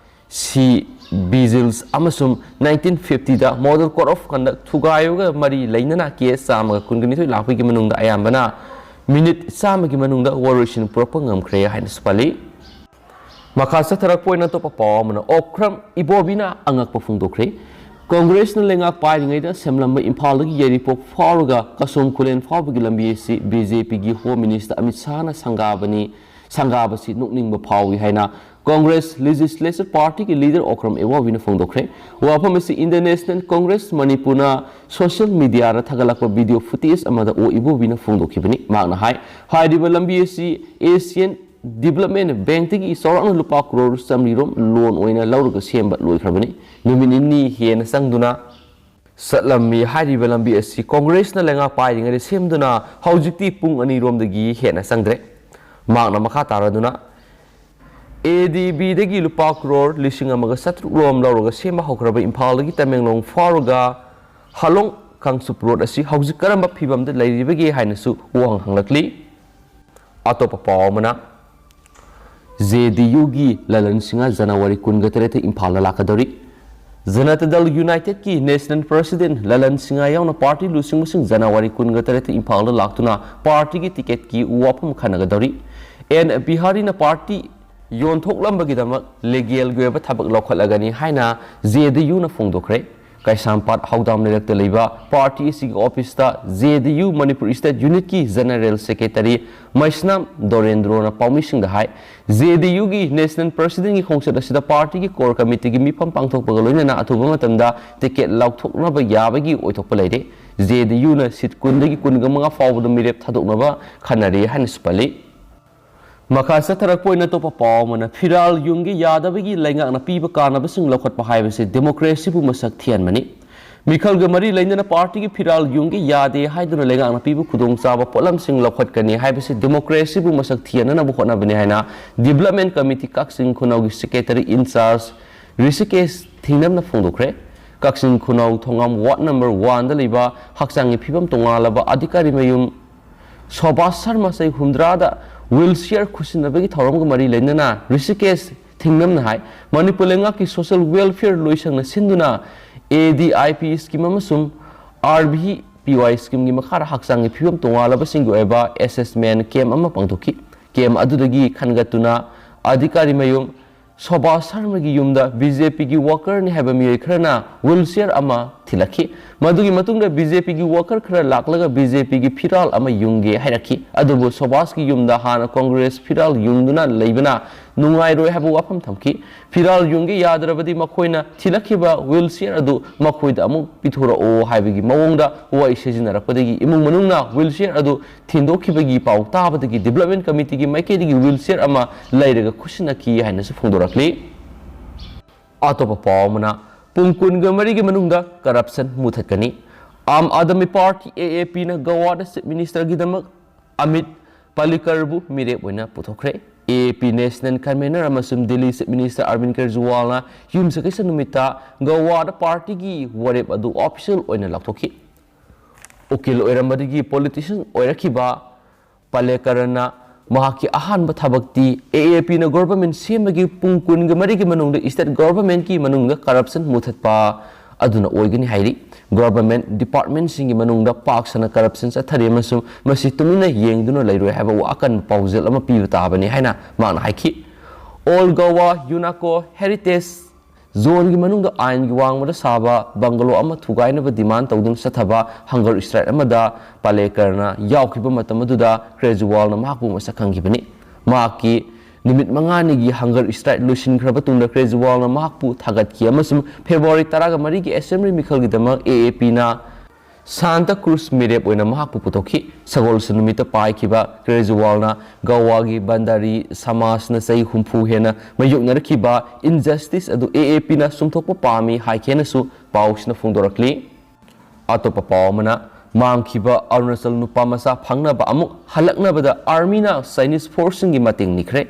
ꯁꯤ ꯚꯤꯖꯤꯜꯁ ꯑꯃꯁꯨꯡ ꯅꯥꯏꯟꯇꯤꯟ ꯐꯤꯐꯇꯤꯗ ꯃꯣꯗꯦꯜ ꯀꯣꯗ ꯑꯣꯐ ꯀꯟꯗꯛ ꯊꯨꯒꯥꯏꯕꯒ ꯃꯔꯤ ꯂꯩꯅꯅ ꯀꯦꯁ ꯆꯥꯝꯃꯒ ꯀꯨꯟꯒ ꯅꯤꯊꯣꯏ ꯂꯥꯛꯄꯒꯤ ꯃꯅꯨꯡꯗ ꯑꯌꯥꯝꯕꯅ ꯃꯤꯅꯤꯠ ꯆꯥꯝꯃꯒꯤ ꯃꯅꯨꯡꯗ ꯋꯥꯔꯣꯏꯁꯤꯟ ꯄꯨꯔꯛꯄ ꯉꯝꯈ꯭ꯔꯦ ꯍꯥꯏꯅꯁꯨ ꯄꯜꯂꯤ꯫ ꯃꯈꯥ ꯆꯠꯊꯔꯛꯄ ꯑꯣꯏꯅ ꯑꯇꯣꯞꯄ ꯄꯥꯎ ꯑꯃꯅ, ꯑꯣꯀ꯭ꯔꯝ ꯏꯕꯣꯕꯤꯅ ꯑꯉꯛꯄ ꯐꯣꯡꯗꯣꯛꯈ꯭ꯔꯦ꯫ ꯀꯣꯡꯒ꯭ꯔꯦꯁꯅ ꯂꯩꯉꯥꯛ ꯄꯥꯏꯔꯤꯉꯩꯗ ꯁꯦꯝꯂꯝꯕ ꯏꯝꯐꯥꯜꯗꯒꯤ ꯌꯥꯏꯔꯤꯄꯣꯛ ꯐꯥꯎꯔꯒ ꯀꯁꯣꯝ ꯈꯨꯂꯦꯟ ꯐꯥꯎꯕꯒꯤ ꯂꯝꯕꯤ ꯑꯁꯤ ꯕꯤ ꯖꯦ ꯄꯤꯒꯤ ꯍꯣꯝ ꯃꯤꯅꯤꯁꯇꯔ ꯑꯃꯤꯠ ꯁꯥꯍꯅ ꯁꯪꯒꯥꯕꯅꯤ, ꯁꯪꯒꯥꯕꯁꯤ ꯅꯣꯛꯅꯤꯡꯕ ꯐꯥꯎꯏ ꯍꯥꯏꯅ ꯀꯣꯡꯒ꯭ꯔꯦꯁ ꯂꯦꯖꯤꯁꯂꯦꯆꯔ ꯄꯥꯔꯇꯤꯒꯤ ꯂꯤꯗꯔ ꯑꯣꯀ꯭ꯔꯝ ꯏꯕꯣꯕꯤꯅ ꯐꯣꯡꯗꯣꯛꯈ꯭ꯔꯦ꯫ ꯋꯥꯐꯝ ꯑꯁꯤ ꯏꯟꯗꯤꯌꯟ ꯅꯦꯁꯅꯦꯜ ꯀꯣꯡꯒ꯭ꯔꯦꯁ ꯃꯅꯤꯄꯨꯔꯅ ꯁꯣꯁꯤꯌꯦꯜ ꯃꯤꯗꯤꯌꯥꯗ ꯊꯥꯒꯠꯂꯛꯄ ꯚꯤꯗꯤꯑꯣ ꯐꯨꯇꯦꯖ ꯑꯃꯗ ꯑꯣ ꯏꯕꯣꯕꯤꯅ ꯐꯣꯡꯗꯣꯛꯈꯤꯕꯅꯤ꯫ ꯃꯍꯥꯛꯅ ꯍꯥꯏ, ꯍꯥꯏꯔꯤꯕ ꯂꯝꯕꯤ ꯑꯁꯤ ꯑꯦꯁꯤꯌꯥꯟ ꯗꯤꯕꯦꯂꯞꯃꯦꯟꯠ ꯕꯦꯡꯛꯇꯒꯤ ꯆꯥꯎꯔꯥꯛꯅ ꯂꯨꯄꯥ ꯀ꯭ꯔꯣꯔ ꯆꯥꯃꯔꯤ ꯔꯣꯝ ꯂꯣꯟ ꯑꯣꯏꯅ ꯂꯧꯔꯒ ꯁꯦꯝꯕ ꯂꯣꯏꯈ꯭ꯔꯕꯅꯤ꯫ ꯅꯨꯃꯤꯠ ꯅꯤꯅꯤ ꯍꯦꯟꯅ ꯆꯪꯗꯨꯅ ꯆꯠꯂꯝꯃꯤ꯫ ꯍꯥꯏꯔꯤꯕ ꯂꯝꯕꯤ ꯑꯁꯤ ꯀꯣꯡꯒ꯭ꯔꯦꯁꯅ ꯂꯩꯉꯥꯛ ꯄꯥꯏꯔꯤꯉꯩꯗ ꯁꯦꯝꯗꯨꯅ ꯍꯧꯖꯤꯛꯇꯤ ꯄꯨꯡ ꯑꯅꯤꯔꯣꯝꯗꯒꯤ ꯍꯦꯟꯅ ꯆꯪꯗ꯭ꯔꯦ꯫ ꯃꯍꯥꯛꯅ ꯃꯈꯥ ꯇꯥꯔꯗꯨꯅ, ꯑꯦ ꯗꯤ ꯕꯤꯗꯒꯤ ꯂꯨꯄꯥ ꯀ꯭ꯔꯣꯔ ꯂꯤꯁꯤꯡ ꯑꯃꯒ ꯆꯥꯇ꯭ꯔꯨꯛ ꯔꯣꯝ ꯂꯧꯔꯒ ꯁꯦꯝꯕ ꯍꯧꯈ꯭ꯔꯕ ꯏꯝꯐꯥꯜꯗꯒꯤ ꯇꯃꯦꯡꯂꯣꯡ ꯐꯥꯎꯔꯒ ꯍꯂꯣꯡ ꯀꯥꯡꯆꯨꯞ ꯔꯣꯗ ꯑꯁꯤ ꯍꯧꯖꯤꯛ ꯀꯔꯝꯕ ꯐꯤꯕꯝꯗ ꯂꯩꯔꯤꯕꯒꯦ ꯍꯥꯏꯅꯁꯨ ꯋꯥꯍꯪ ꯍꯪꯂꯛꯂꯤ꯫ ꯑꯇꯣꯞꯄ ꯄꯥꯎ ꯑꯃꯅ, ꯖꯦ ꯗꯤ ꯌꯨꯒꯤ ꯂꯂꯟ ꯁꯤꯡꯍ ꯖꯅꯋꯥꯔꯤ ꯀꯨꯟꯒ ꯇꯔꯦꯠꯇ ꯏꯝꯐꯥꯜꯗ ꯂꯥꯛꯀꯗꯧꯔꯤ꯫ ꯖꯅꯇꯥ ꯗꯜ ꯌꯨꯅꯥꯏꯇꯦꯗꯀꯤ ꯅꯦꯁꯅꯦꯜ ꯄ꯭ꯔꯁꯤꯗꯦꯟ ꯂꯂꯟ ꯁꯤꯡꯉꯥ ꯌꯥꯎꯅ ꯄꯥꯔꯇꯤ ꯂꯨꯆꯤꯡꯕꯁꯤꯡ ꯖꯅꯋꯥꯔꯤ ꯀꯨꯟꯒ ꯇꯔꯦꯠꯇ ꯏꯝꯐꯥꯜꯗ ꯂꯥꯛꯇꯨꯅ ꯄꯥꯔꯇꯤꯒꯤ ꯇꯤꯀꯦꯠꯀꯤ ꯋꯥꯐꯝ ꯈꯟꯅꯒꯗꯧꯔꯤ꯫ ꯑꯦꯟ ꯕꯤꯍꯥꯔꯤꯅ ꯄꯥꯔꯇꯤ ꯌꯣꯟꯊꯣꯛꯂꯝꯕꯒꯤꯗꯃꯛ ꯂꯤꯒꯦꯜꯒꯤ ꯑꯣꯏꯕ ꯊꯕꯛ ꯂꯧꯈꯠꯂꯒꯅꯤ ꯍꯥꯏꯅ ꯖꯦ ꯗꯤ ꯌꯨꯅ ꯐꯣꯡꯗꯣꯛꯈ꯭ꯔꯦ꯫ ꯀꯩꯁꯥꯝꯄꯥꯠ ꯍꯧꯗꯥꯝ ꯂꯩꯔꯛꯇ ꯂꯩꯕ ꯄꯥꯔꯇꯤ ꯑꯁꯤꯒꯤ ꯑꯣꯐꯤꯁꯇ J D U Manipur state ꯌꯨꯅꯤꯠꯀꯤ ꯖꯦꯅꯔꯦꯜ ꯁꯦꯀ꯭ꯔꯦꯇꯔꯤ ꯃꯩꯁꯅꯥꯝ ꯗꯣꯔꯦꯟꯗ꯭ꯔꯣꯅ ꯄꯥꯎꯃꯤꯁꯤꯡꯗ ꯍꯥꯏ꯫ ꯖꯦ ꯗꯤ ꯌꯨꯒꯤ ꯅꯦꯁꯅꯦꯜ ꯄ꯭ꯔꯁꯤꯗꯦꯟꯒꯤ ꯈꯣꯡꯆꯠ ꯑꯁꯤꯗ ꯄꯥꯔꯇꯤꯒꯤ ꯀꯣꯔ ꯀꯃꯤꯇꯤꯒꯤ ꯃꯤꯐꯝ ꯄꯥꯡꯊꯣꯛꯄꯒ ꯂꯣꯏꯅꯅ ꯑꯊꯨꯕ ꯃꯇꯝꯗ ꯇꯤꯀꯦꯠ ꯂꯧꯊꯣꯛꯅꯕ ꯌꯥꯕꯒꯤ ꯑꯣꯏꯊꯣꯛꯄ ꯂꯩꯔꯦ꯫ ꯖꯦ ꯗꯤ ꯌꯨꯅ ꯁꯤꯠ ꯀꯨꯟꯗꯒꯤ ꯀꯨꯟꯒ ꯃꯉꯥ ꯐꯥꯎꯕꯗ ꯃꯤꯔꯦꯞ ꯊꯥꯗꯣꯛꯅꯕ ꯈꯟꯅꯔꯤ ꯍꯥꯏꯅꯁꯨ ꯄꯜꯂꯤ꯫ ꯃꯈꯥ ꯆꯠꯊꯔꯛꯄ ꯑꯣꯏꯅ ꯑꯇꯣꯞꯄ ꯄꯥꯎ ꯑꯃꯅ, ꯐꯤꯔꯥꯜ ꯌꯨꯝꯒꯤ ꯌꯥꯗꯕꯒꯤ ꯂꯩꯉꯥꯛꯅ ꯄꯤꯕ ꯀꯥꯟꯅꯕꯁꯤꯡ ꯂꯧꯈꯠꯄ ꯍꯥꯏꯕꯁꯤ ꯗꯦꯃꯣꯀ꯭ꯔꯦꯁꯤꯕꯨ ꯃꯁꯛ ꯊꯤꯍꯟꯕꯅꯤ꯫ ꯃꯤꯈꯜꯒ ꯃꯔꯤ ꯂꯩꯅꯅ ꯄꯥꯔꯇꯤꯒꯤ ꯐꯤꯔꯥꯜ ꯌꯨꯝꯒꯤ ꯌꯥꯗꯦ ꯍꯥꯏꯗꯨꯅ ꯂꯩꯉꯥꯛꯅ ꯄꯤꯕ ꯈꯨꯗꯣꯡꯆꯥꯕ ꯄꯣꯠꯂꯝꯁꯤꯡ ꯂꯧꯈꯠꯀꯅꯤ ꯍꯥꯏꯕꯁꯤ ꯗꯦꯃꯣꯀ꯭ꯔꯦꯁꯤꯕꯨ ꯃꯁꯛ ꯊꯤꯍꯟꯅꯅꯕ ꯍꯣꯠꯅꯕꯅꯤ ꯍꯥꯏꯅ ꯗꯤꯕ꯭ꯂꯞꯃꯦꯟ ꯀꯃꯤꯇꯤ ꯀꯛꯆꯤꯡ ꯈꯨꯅꯧꯒꯤ ꯁꯦꯀ꯭ꯔꯦꯇꯔꯤ ꯏꯟꯆꯥꯔꯖ ꯔꯤꯁꯤꯀꯦꯁ ꯊꯤꯡꯅꯝꯅ ꯐꯣꯡꯗꯣꯛꯈ꯭ꯔꯦ꯫ ꯀꯛꯆꯤꯡ ꯈꯨꯅꯧ ꯊꯣꯉꯥꯝ ꯋꯥꯔꯗ ꯅꯝꯕꯔ ꯋꯥꯟꯗ ꯂꯩꯕ ꯍꯛꯆꯥꯡꯒꯤ ꯐꯤꯕꯝ ꯇꯣꯉꯥꯜꯂꯕ ꯑꯗꯤꯀꯥꯔꯤ ꯃꯌꯨꯝ ꯁꯣꯚꯥꯁ ꯁꯔꯃ ꯆꯍꯤ ꯍꯨꯝꯗ꯭ꯔꯥꯗ ꯋꯤꯜꯆꯤꯌꯔ ꯈꯨꯠꯁꯤꯟꯅꯕꯒꯤ ꯊꯧꯔꯝꯒ ꯃꯔꯤ ꯂꯩꯅꯅ ꯔꯤꯁꯤꯀꯦꯁ ꯊꯤꯡꯅꯝꯅ ꯍꯥꯏ, ꯃꯅꯤꯄꯨꯔ ꯂꯩꯉꯥꯛꯀꯤ ꯁꯣꯁꯤꯌꯦꯜ ꯋꯦꯜꯐꯤꯌꯔ ꯂꯣꯏꯁꯪꯅ ꯁꯤꯟꯗꯨꯅ ꯑꯦ ꯗꯤ ꯑꯥꯏ ꯄꯤ ꯁ꯭ꯀꯤꯝ ꯑꯃꯁꯨꯡ ꯑꯥꯔ ꯚꯤ ꯄꯤ ꯋꯥꯏ ꯁ꯭ꯀꯤꯝꯒꯤ ꯃꯈꯥꯗ ꯍꯛꯆꯥꯡꯒꯤ ꯐꯤꯕꯝ ꯇꯣꯉꯥꯜꯂꯕꯁꯤꯡꯒꯤ ꯑꯣꯏꯕ ꯑꯦꯁꯦꯁꯃꯦꯟ ꯀꯦꯝ ꯑꯃ ꯄꯥꯡꯊꯣꯛꯈꯤ꯫ ꯀꯦꯝ ꯑꯗꯨꯗꯒꯤ ꯈꯟꯒꯠꯇꯨꯅ ꯑꯗꯤꯀꯥꯔꯤ ꯃꯌꯨꯝ ꯁꯣꯚꯥꯁ ꯁꯔꯃꯒꯤ ꯌꯨꯝꯗ ꯕꯤ ꯖꯦ ꯄꯤꯒꯤ ꯋꯥꯀꯔꯅꯤ ꯍꯥꯏꯕ ꯃꯤꯑꯣꯏ ꯈꯔꯅ ꯋꯤꯜꯆꯤꯌꯔ ꯑꯃ ꯊꯤꯜꯂꯛꯈꯤ꯫ ꯃꯗꯨꯒꯤ ꯃꯇꯨꯡꯗ ꯕꯤ ꯖꯦ ꯄꯤꯒꯤ ꯋꯥꯀꯔ ꯈꯔ ꯂꯥꯛꯂꯒ ꯕꯤ ꯖꯦ ꯄꯤꯒꯤ ꯐꯤꯔꯥꯜ ꯑꯃ ꯌꯨꯡꯒꯦ ꯍꯥꯏꯔꯛꯈꯤ꯫ ꯑꯗꯨꯕꯨ ꯁꯣꯚꯥꯁꯀꯤ ꯌꯨꯝꯗ ꯍꯥꯟꯅ ꯀꯣꯡꯒ꯭ꯔꯦꯁ ꯐꯤꯔꯥꯜ ꯌꯨꯡꯗꯨꯅ ꯂꯩꯕꯅ ꯅꯨꯡꯉꯥꯏꯔꯣꯏ ꯍꯥꯏꯕ ꯋꯥꯐꯝ ꯊꯝꯈꯤ꯫ ꯐꯤꯔꯥꯜ ꯌꯨꯡꯒꯦ ꯌꯥꯗ꯭ꯔꯕꯗꯤ ꯃꯈꯣꯏꯅ ꯊꯤꯜꯂꯛꯈꯤꯕ ꯋꯤꯜꯆꯤꯌꯔ ꯑꯗꯨ ꯃꯈꯣꯏꯗ ꯑꯃꯨꯛ ꯄꯤꯊꯣꯔꯛꯑꯣ ꯍꯥꯏꯕꯒꯤ ꯃꯑꯣꯡꯗ ꯋꯥꯔꯤ ꯁꯤꯖꯤꯟꯅꯔꯛꯄꯗꯒꯤ ꯏꯃꯨꯡ ꯃꯅꯨꯡꯅ ꯋꯤꯜꯆꯤꯌꯔ ꯑꯗꯨ ꯊꯤꯟꯗꯣꯛꯈꯤꯕꯒꯤ ꯄꯥꯎ ꯇꯥꯕꯗꯒꯤ ꯗꯤꯕ꯭ꯂꯞꯃꯦꯟ ꯀꯃꯤꯇꯤꯒꯤ ꯃꯥꯏꯀꯩꯗꯒꯤ ꯋꯤꯜꯆꯤꯌꯔ ꯑꯃ ꯂꯩꯔꯒ ꯈꯨꯠꯁꯤꯟꯅꯈꯤ ꯍꯥꯏꯅꯁꯨ ꯐꯣꯡꯗꯣꯔꯛꯂꯤ꯫ ꯑꯇꯣꯞꯄ ꯄꯥꯎ ꯑꯃꯅ, ꯄꯨꯡ ꯀꯨꯟꯒ ꯃꯔꯤꯒꯤ ꯃꯅꯨꯡꯗ ꯀꯔꯞꯁꯟ ꯃꯨꯊꯠꯀꯅꯤ꯫ ꯑꯥꯝ ꯑꯥꯗꯃꯤ ꯄꯥꯔꯇꯤ, ꯑꯦ ꯑꯦ ꯄꯤꯅ ꯒꯋꯥꯗ ꯆꯤꯐ ꯃꯤꯅꯤꯁꯇꯔꯒꯤꯗꯃꯛ ꯑꯃꯤꯠ ꯄꯥꯂꯤꯀꯔꯕꯨ ꯃꯤꯔꯦꯞ ꯑꯣꯏꯅ ꯄꯨꯊꯣꯛꯈ꯭ꯔꯦ꯫ ꯑꯦ ꯑꯦ ꯄꯤ ꯅꯦꯁꯅꯦꯜ ꯀꯟꯚꯦꯅꯔ ꯑꯃꯁꯨꯡ ꯗꯤꯜꯂꯤ ꯆꯤꯐ ꯃꯤꯅꯤꯁꯇꯔ ꯑꯔꯕꯤꯟ ꯀꯦꯖꯔꯤꯋꯥꯜꯅ ꯌꯨꯝꯁꯀꯩꯁ ꯅꯨꯃꯤꯠꯇ ꯒꯋꯥꯗ ꯄꯥꯔꯇꯤꯒꯤ ꯋꯥꯔꯦꯞ ꯑꯗꯨ ꯑꯣꯐꯤꯁꯤꯌꯦꯜ ꯑꯣꯏꯅ ꯂꯥꯎꯊꯣꯛꯈꯤ꯫ ꯎꯀꯤꯜ ꯑꯣꯏꯔꯝꯕꯗꯒꯤ ꯄꯣꯂꯤꯇꯤꯁꯤꯌꯟ ꯑꯣꯏꯔꯛꯈꯤꯕ ꯄꯥꯂꯦꯀꯔꯅ ꯃꯍꯥꯛꯀꯤ ꯑꯍꯥꯟꯕ ꯊꯕꯛꯇꯤ A A P ꯅ government ꯁꯦꯝꯕꯒꯤ ꯄꯨꯡ ꯀꯨꯟꯒ ꯃꯔꯤꯒꯤ ꯃꯅꯨꯡꯗ state government ꯀꯤ ꯃꯅꯨꯡꯗ corruption ꯃꯨꯊꯠꯄ ꯑꯗꯨꯅ ꯑꯣꯏꯒꯅꯤ ꯍꯥꯏꯔꯤ꯫ Government department ꯁꯤꯡꯒꯤ ꯃꯅꯨꯡꯗ ꯄꯥꯛ ꯁꯟꯅ corruption ꯆꯠꯊꯔꯤ ꯑꯃꯁꯨꯡ ꯃꯁꯤ ꯇꯨꯃꯤꯟꯅ ꯌꯦꯡꯗꯨꯅ ꯂꯩꯔꯣꯏ ꯍꯥꯏꯕ ꯑꯀꯟꯕ ꯄꯥꯎꯖꯦꯜ ꯑꯃ ꯄꯤꯕ ꯇꯥꯕꯅꯤ ꯍꯥꯏꯅ ꯃꯍꯥꯛꯅ ꯍꯥꯏꯈꯤ꯫ All Goa UNESCO Heritage Zone ꯒꯤ ꯃꯅꯨꯡꯗ ꯑꯥꯏꯟꯒꯤ ꯋꯥꯡꯃꯗ ꯁꯥꯕ bungalow ꯑꯃ ꯊꯨꯒꯥꯏꯅꯕ demand ꯇꯧꯗꯨꯅ ꯆꯠꯊꯕ hunger strike ꯑꯃꯗ ꯄꯥꯂꯦꯀꯔꯅ ꯌꯥꯎꯈꯤꯕ ꯃꯇꯝ ꯑꯗꯨꯗ ꯀ꯭ꯔꯦꯖꯤꯋꯥꯜꯅ ꯃꯍꯥꯛꯄꯨ ꯃꯁꯛ ꯈꯪꯈꯤꯕꯅꯤ꯫ ꯃꯍꯥꯛꯀꯤ ꯅꯨꯃꯤꯠ ꯃꯉꯥꯅꯤꯒꯤ hunger strike ꯂꯣꯏꯁꯤꯟꯈ꯭ꯔꯕ ꯇꯨꯡꯗ ꯀ꯭ꯔꯦꯖꯤꯋꯥꯜꯅ ꯃꯍꯥꯛꯄꯨ ꯊꯥꯒꯠꯈꯤ ꯑꯃꯁꯨꯡ February ꯇꯔꯥꯒ ꯃꯔꯤꯒꯤ assembly ꯃꯤꯈꯜꯒꯤꯗꯃꯛ A A P ꯅ ꯁꯥꯟꯇꯥ ꯀ꯭ꯔꯨꯖ ꯃꯤꯔꯦꯞ ꯑꯣꯏꯅ ꯃꯍꯥꯛꯄꯨ ꯄꯨꯊꯣꯛꯈꯤ꯫ ꯁꯒꯣꯜꯁꯦꯟ ꯅꯨꯃꯤꯠꯇ ꯄꯥꯏꯈꯤꯕ ꯀ꯭ꯔꯦꯖꯤꯋꯥꯜꯅ ꯒꯋꯥꯒꯤ ꯕꯟꯗꯥꯔꯤ ꯁꯃꯥꯖꯅ ꯆꯍꯤ ꯍꯨꯝꯐꯨ ꯍꯦꯟꯅ ꯃꯥꯌꯣꯛꯅꯔꯛꯈꯤꯕ injustice ꯑꯗꯨ A A P ꯅ ꯁꯨꯝꯊꯣꯛꯄ ꯄꯥꯝꯃꯤ ꯍꯥꯏꯈꯤ ꯍꯥꯏꯅꯁꯨ ꯄꯥꯎꯁꯤꯅ ꯐꯣꯡꯗꯣꯔꯛꯂꯤ꯫ ꯑꯇꯣꯞꯄ ꯄꯥꯎ ꯑꯃꯅ, ꯃꯥꯡꯈꯤꯕ ꯑꯔꯨꯅꯥꯆꯜ ꯅꯨꯄꯥ ꯃꯆꯥ ꯐꯪꯅꯕ ꯑꯃꯨꯛ ꯍꯜꯂꯛꯅꯕꯗ army ꯅ Chinese force ꯁꯤꯡꯒꯤ ꯃꯇꯦꯡ ꯅꯤꯈ꯭ꯔꯦ꯫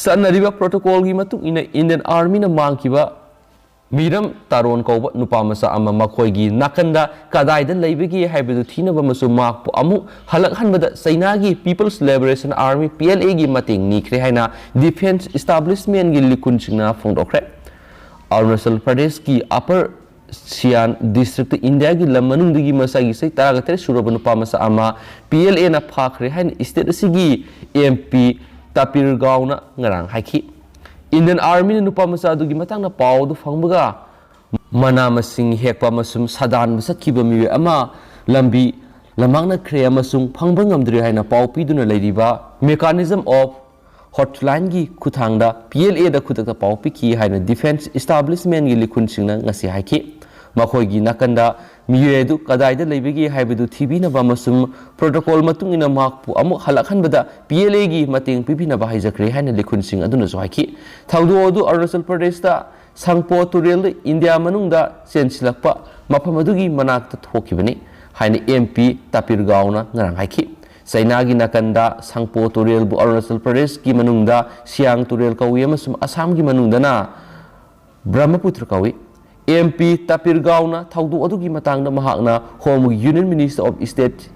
ꯆꯠꯅꯔꯤꯕ protocol ꯒꯤ ꯃꯇꯨꯡ ꯏꯟꯅ Indian army ꯅ ꯃꯥꯡꯈꯤꯕ ꯃꯤꯔꯝ ꯇꯥꯔꯣꯟ ꯀꯧꯕ ꯅꯨꯄꯥ ꯃꯆꯥ ꯑꯃ ꯃꯈꯣꯏꯒꯤ ꯅꯥꯀꯟꯗ ꯀꯗꯥꯏꯗ ꯂꯩꯕꯒꯦ ꯍꯥꯏꯕꯗꯨ ꯊꯤꯅꯕ ꯑꯃꯁꯨꯡ ꯃꯍꯥꯛꯄꯨ ꯑꯃꯨꯛ ꯍꯜꯂꯛꯍꯟꯕꯗ China ꯒꯤ People's Liberation Army, P L A ꯒꯤ ꯃꯇꯦꯡ ꯅꯤꯈ꯭ꯔꯦ ꯍꯥꯏꯅ defence establishment ꯀꯤ ꯂꯤꯈꯨꯟꯁꯤꯡꯅ ꯐꯣꯡꯗꯣꯛꯈ꯭ꯔꯦ꯫ ꯑꯔꯨꯅꯥꯆꯜ ꯄ꯭ꯔꯗꯦꯁꯀꯤ Upper Sian district ꯇ India ꯒꯤ ꯂꯝ ꯃꯅꯨꯡꯗꯒꯤ ꯃꯁꯥꯒꯤ ꯆꯍꯤ ꯇꯔꯥꯒ ꯇꯔꯦꯠ ꯁꯨꯔꯕ ꯅꯨꯄꯥ ꯃꯆꯥ ꯑꯃ P L A ꯅ ꯐꯥꯈ꯭ꯔꯦ ꯍꯥꯏꯅ state ꯑꯁꯤꯒꯤ M P ꯇꯥꯄꯤꯔ ꯒꯥꯎꯅ ꯉꯔꯥꯡ ꯍꯥꯏꯈꯤ꯫ Indian army ꯅ ꯅꯨꯄꯥ ꯃꯆꯥ ꯑꯗꯨꯒꯤ ꯃꯇꯥꯡꯗ ꯄꯥꯎ ꯑꯗꯨ ꯐꯪꯕꯒ ꯃꯅꯥ ꯃꯁꯤꯡ ꯍꯦꯛꯄ ꯑꯃꯁꯨꯡ ꯁꯥꯗꯥꯟꯕ ꯆꯠꯈꯤꯕ ꯃꯤꯑꯣꯏ ꯑꯃ ꯂꯝꯕꯤ ꯂꯝꯃꯥꯡꯅꯈ꯭ꯔꯦ ꯑꯃꯁꯨꯡ ꯐꯪꯕ ꯉꯝꯗ꯭ꯔꯦ ꯍꯥꯏꯅ ꯄꯥꯎ ꯄꯤꯗꯨꯅ ꯂꯩꯔꯤꯕ Mechanism of Hotline ꯒꯤ ꯈꯨꯠꯊꯥꯡꯗ P L A ꯗ ꯈꯨꯗꯛꯇ ꯄꯥꯎ ꯄꯤꯈꯤ ꯍꯥꯏꯅ defence establishment ꯀꯤ ꯂꯤꯈꯨꯟꯁꯤꯡꯅ ꯉꯁꯤ ꯍꯥꯏꯈꯤ꯫ ꯃꯈꯣꯏꯒꯤ ꯅꯥꯀꯟꯗ ꯃꯤꯑꯣꯏ ꯑꯗꯨ ꯀꯗꯥꯏꯗ ꯂꯩꯕꯒꯦ ꯍꯥꯏꯕꯗꯨ ꯊꯤꯕꯤꯅꯕ ꯑꯃꯁꯨꯡ protocol ꯃꯇꯨꯡ ꯏꯟꯅ ꯃꯍꯥꯛꯄꯨ ꯑꯃꯨꯛ ꯍꯜꯂꯛꯍꯟꯕꯗ P L A ꯒꯤ ꯃꯇꯦꯡ ꯄꯤꯕꯤꯅꯕ ꯍꯥꯏꯖꯈ꯭ꯔꯦ ꯍꯥꯏꯅ ꯂꯤꯈꯨꯟꯁꯤꯡ ꯑꯗꯨꯅꯁꯨ ꯍꯥꯏꯈꯤ꯫ ꯊꯧꯗꯣꯛ ꯑꯗꯨ ꯑꯔꯨꯅꯥꯆꯜ ꯄ꯭ꯔꯗꯦꯁꯇ ꯁꯪꯄꯣ ꯇꯨꯔꯦꯜꯗ India ꯃꯅꯨꯡꯗ ꯆꯦꯟꯁꯤꯜꯂꯛꯄ ꯃꯐꯝ ꯑꯗꯨꯒꯤ ꯃꯅꯥꯛꯇ ꯊꯣꯛꯈꯤꯕꯅꯤ ꯍꯥꯏꯅ M P ꯇꯥꯄꯤꯔ ꯒꯥꯎꯅ ꯉꯔꯥꯡ ꯍꯥꯏꯈꯤ꯫ ꯆꯩꯅꯥꯒꯤ ꯅꯥꯀꯟꯗ ꯁꯪꯄꯣ ꯇꯨꯔꯦꯜꯕꯨ ꯑꯔꯨꯅꯥꯆꯜ ꯄ꯭ꯔꯗꯦꯁꯀꯤ ꯃꯅꯨꯡꯗ ꯁꯤꯌꯥꯡ ꯇꯨꯔꯦꯜ ꯀꯧꯏ ꯑꯃꯁꯨꯡ ꯑꯁꯥꯝꯒꯤ ꯃꯅꯨꯡꯗꯅ ꯕ꯭ꯔꯍꯃꯄꯨꯇ꯭ꯔ ꯀꯧꯏ꯫ M P ꯇꯥꯄꯤꯔ ꯒꯥꯎꯅ ꯊꯧꯗꯣꯛ ꯑꯗꯨꯒꯤ ꯃꯇꯥꯡꯗ ꯃꯍꯥꯛꯅ Home Union Minister of State